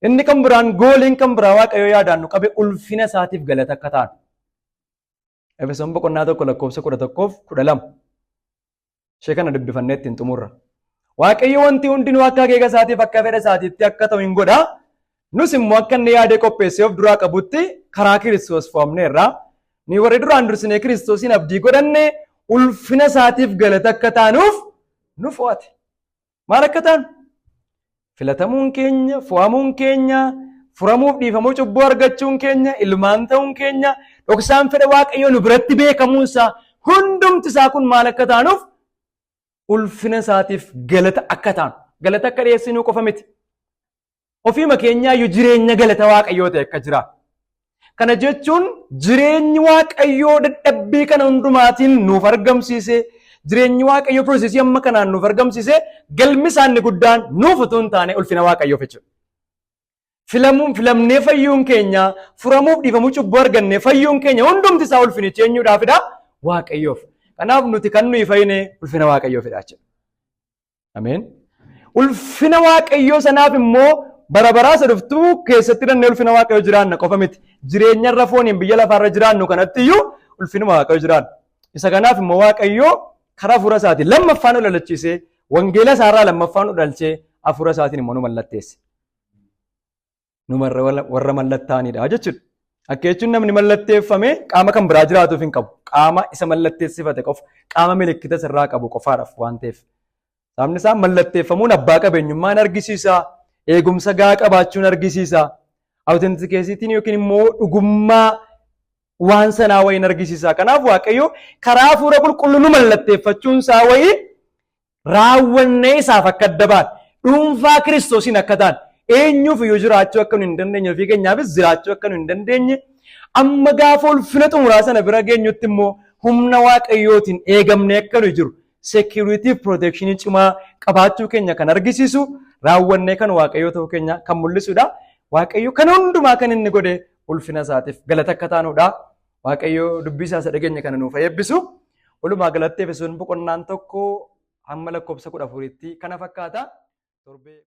Inni kan biraan, goaliin kan biraa Waaqayyo yaadaan nu qabe ulfina isaatiif galata akka ta'an. Efesoon boqonnaa 1 lakkoofsa 11f 12. Ishee kana dubbifannee ittiin xumurra. Waaqayyo wanti hundinuu akka akeeka isaatiif akka fedha isaatiitti akka ta'u hin godha. Nus immoo akka inni yaadee qopheessee of duraa qabutti karaa Kiristoos fo'amneerra. Ni warri duraan dursinee Kiristoosiin abdii godhanne ulfina isaatiif galata akka taanuuf nu fo'ate. Maal akka taanu? Filatamuun keenya, fo'amuun keenya, furamuuf dhiifamuu cubbuu argachuun keenya, ilmaan ta'uun keenya, dhoksaan fedha Waaqayyoo nu biratti beekamuun isaa, hundumti isaa kun maal akka taanuuf? Ulfina isaatiif galata akka taanu. Galata akka dhiyeessinuu qofa miti. Ofiima keenyaayyuu jireenya galata Waaqayyoo ta'e akka jira. Kana jechuun jireenyi Waaqayyoo dadhabbii kana hundumaatiin nuuf argamsiise, jireenyi Waaqayyoo processii amma kanaan nuuf argamsiise, galmi isaa inni guddaan nuuf utuu hin taane ulfina Waaqayyoof jechuudha. Filamuun, filamnee fayyuun keenya, furamuuf dhiifamuu cubbuu argannee fayyuun keenya, hundumti isaa ulfinichi eenyuudhaafidha? Waaqayyoof. Kanaaf nuti kan nuyi fayyine ulfina Waaqayyoofidha jechuudha. Ameen. Ulfina Waaqayyoo sanaaf immoo bara baraa isa dhuftuu keessatti dannee ulfina Waaqayyoo jiraanna qofa miti. Jireenya irra fooniin biyya lafaarra jiraannu kanatti iyyuu ulfinuma Waaqayyoo jiraanna. Isa kanaaf immoo Waaqayyoo karaa hafuura isaatiin lammaffaan nu dhalachiisee, wangeela isaarraa lammaffaan nu dhalchee, hafuura isaatiin immoo nu mallatteesse. Nu warra mallattaanidha jechuudha. Akka jechuun namni mallatteeffame qaama kan biraa jiraatuuf hin qabu. Qaama isa mallatteessifate qofa, qaama milikkita sirraa qabu qofaadhaaf waan ta'eef. Sababni isaa mallatteeffamuun abbaa qabeenyummaan argisiisa, eegumsa gahaa qabaachuun argisiisa, authenticityn yookiin immoo dhugummaa waan sanaa wayiin argisiisa. Kanaaf Waaqayyo karaa hafuura qulqulluu nu mallatteeffachuun isaa wayii raawwannee isaaf akka adda ba'an, dhuunfaa Kiristoosiin akka ta'an, eenyuuf iyyuu jiraachuu akka nu hin dandeenye, ofii keenyaafis jiraachuu akka nu hin dandeenye, amma gaafa ulfina xumuraa sana bira geenyutti immoo humna Waaqayyootiin eegamnee akka nu jiru, security protection cimaa qabaachuu keenya kan argisiisu, raawwannee kan Waaqayyoo ta'uu keenya kan mul'isudha. Waaqayyo kan hundumaa kan inni godhe ulfina isaatiif galata akka taanudha. Waaqayyo dubbii isaa isa dhageenya kana nuuf eebbisu. Walumaa galatti Efesoon boqonnaan 1 hamma lakkoofsa 14tti kana fakkaata. Torbee.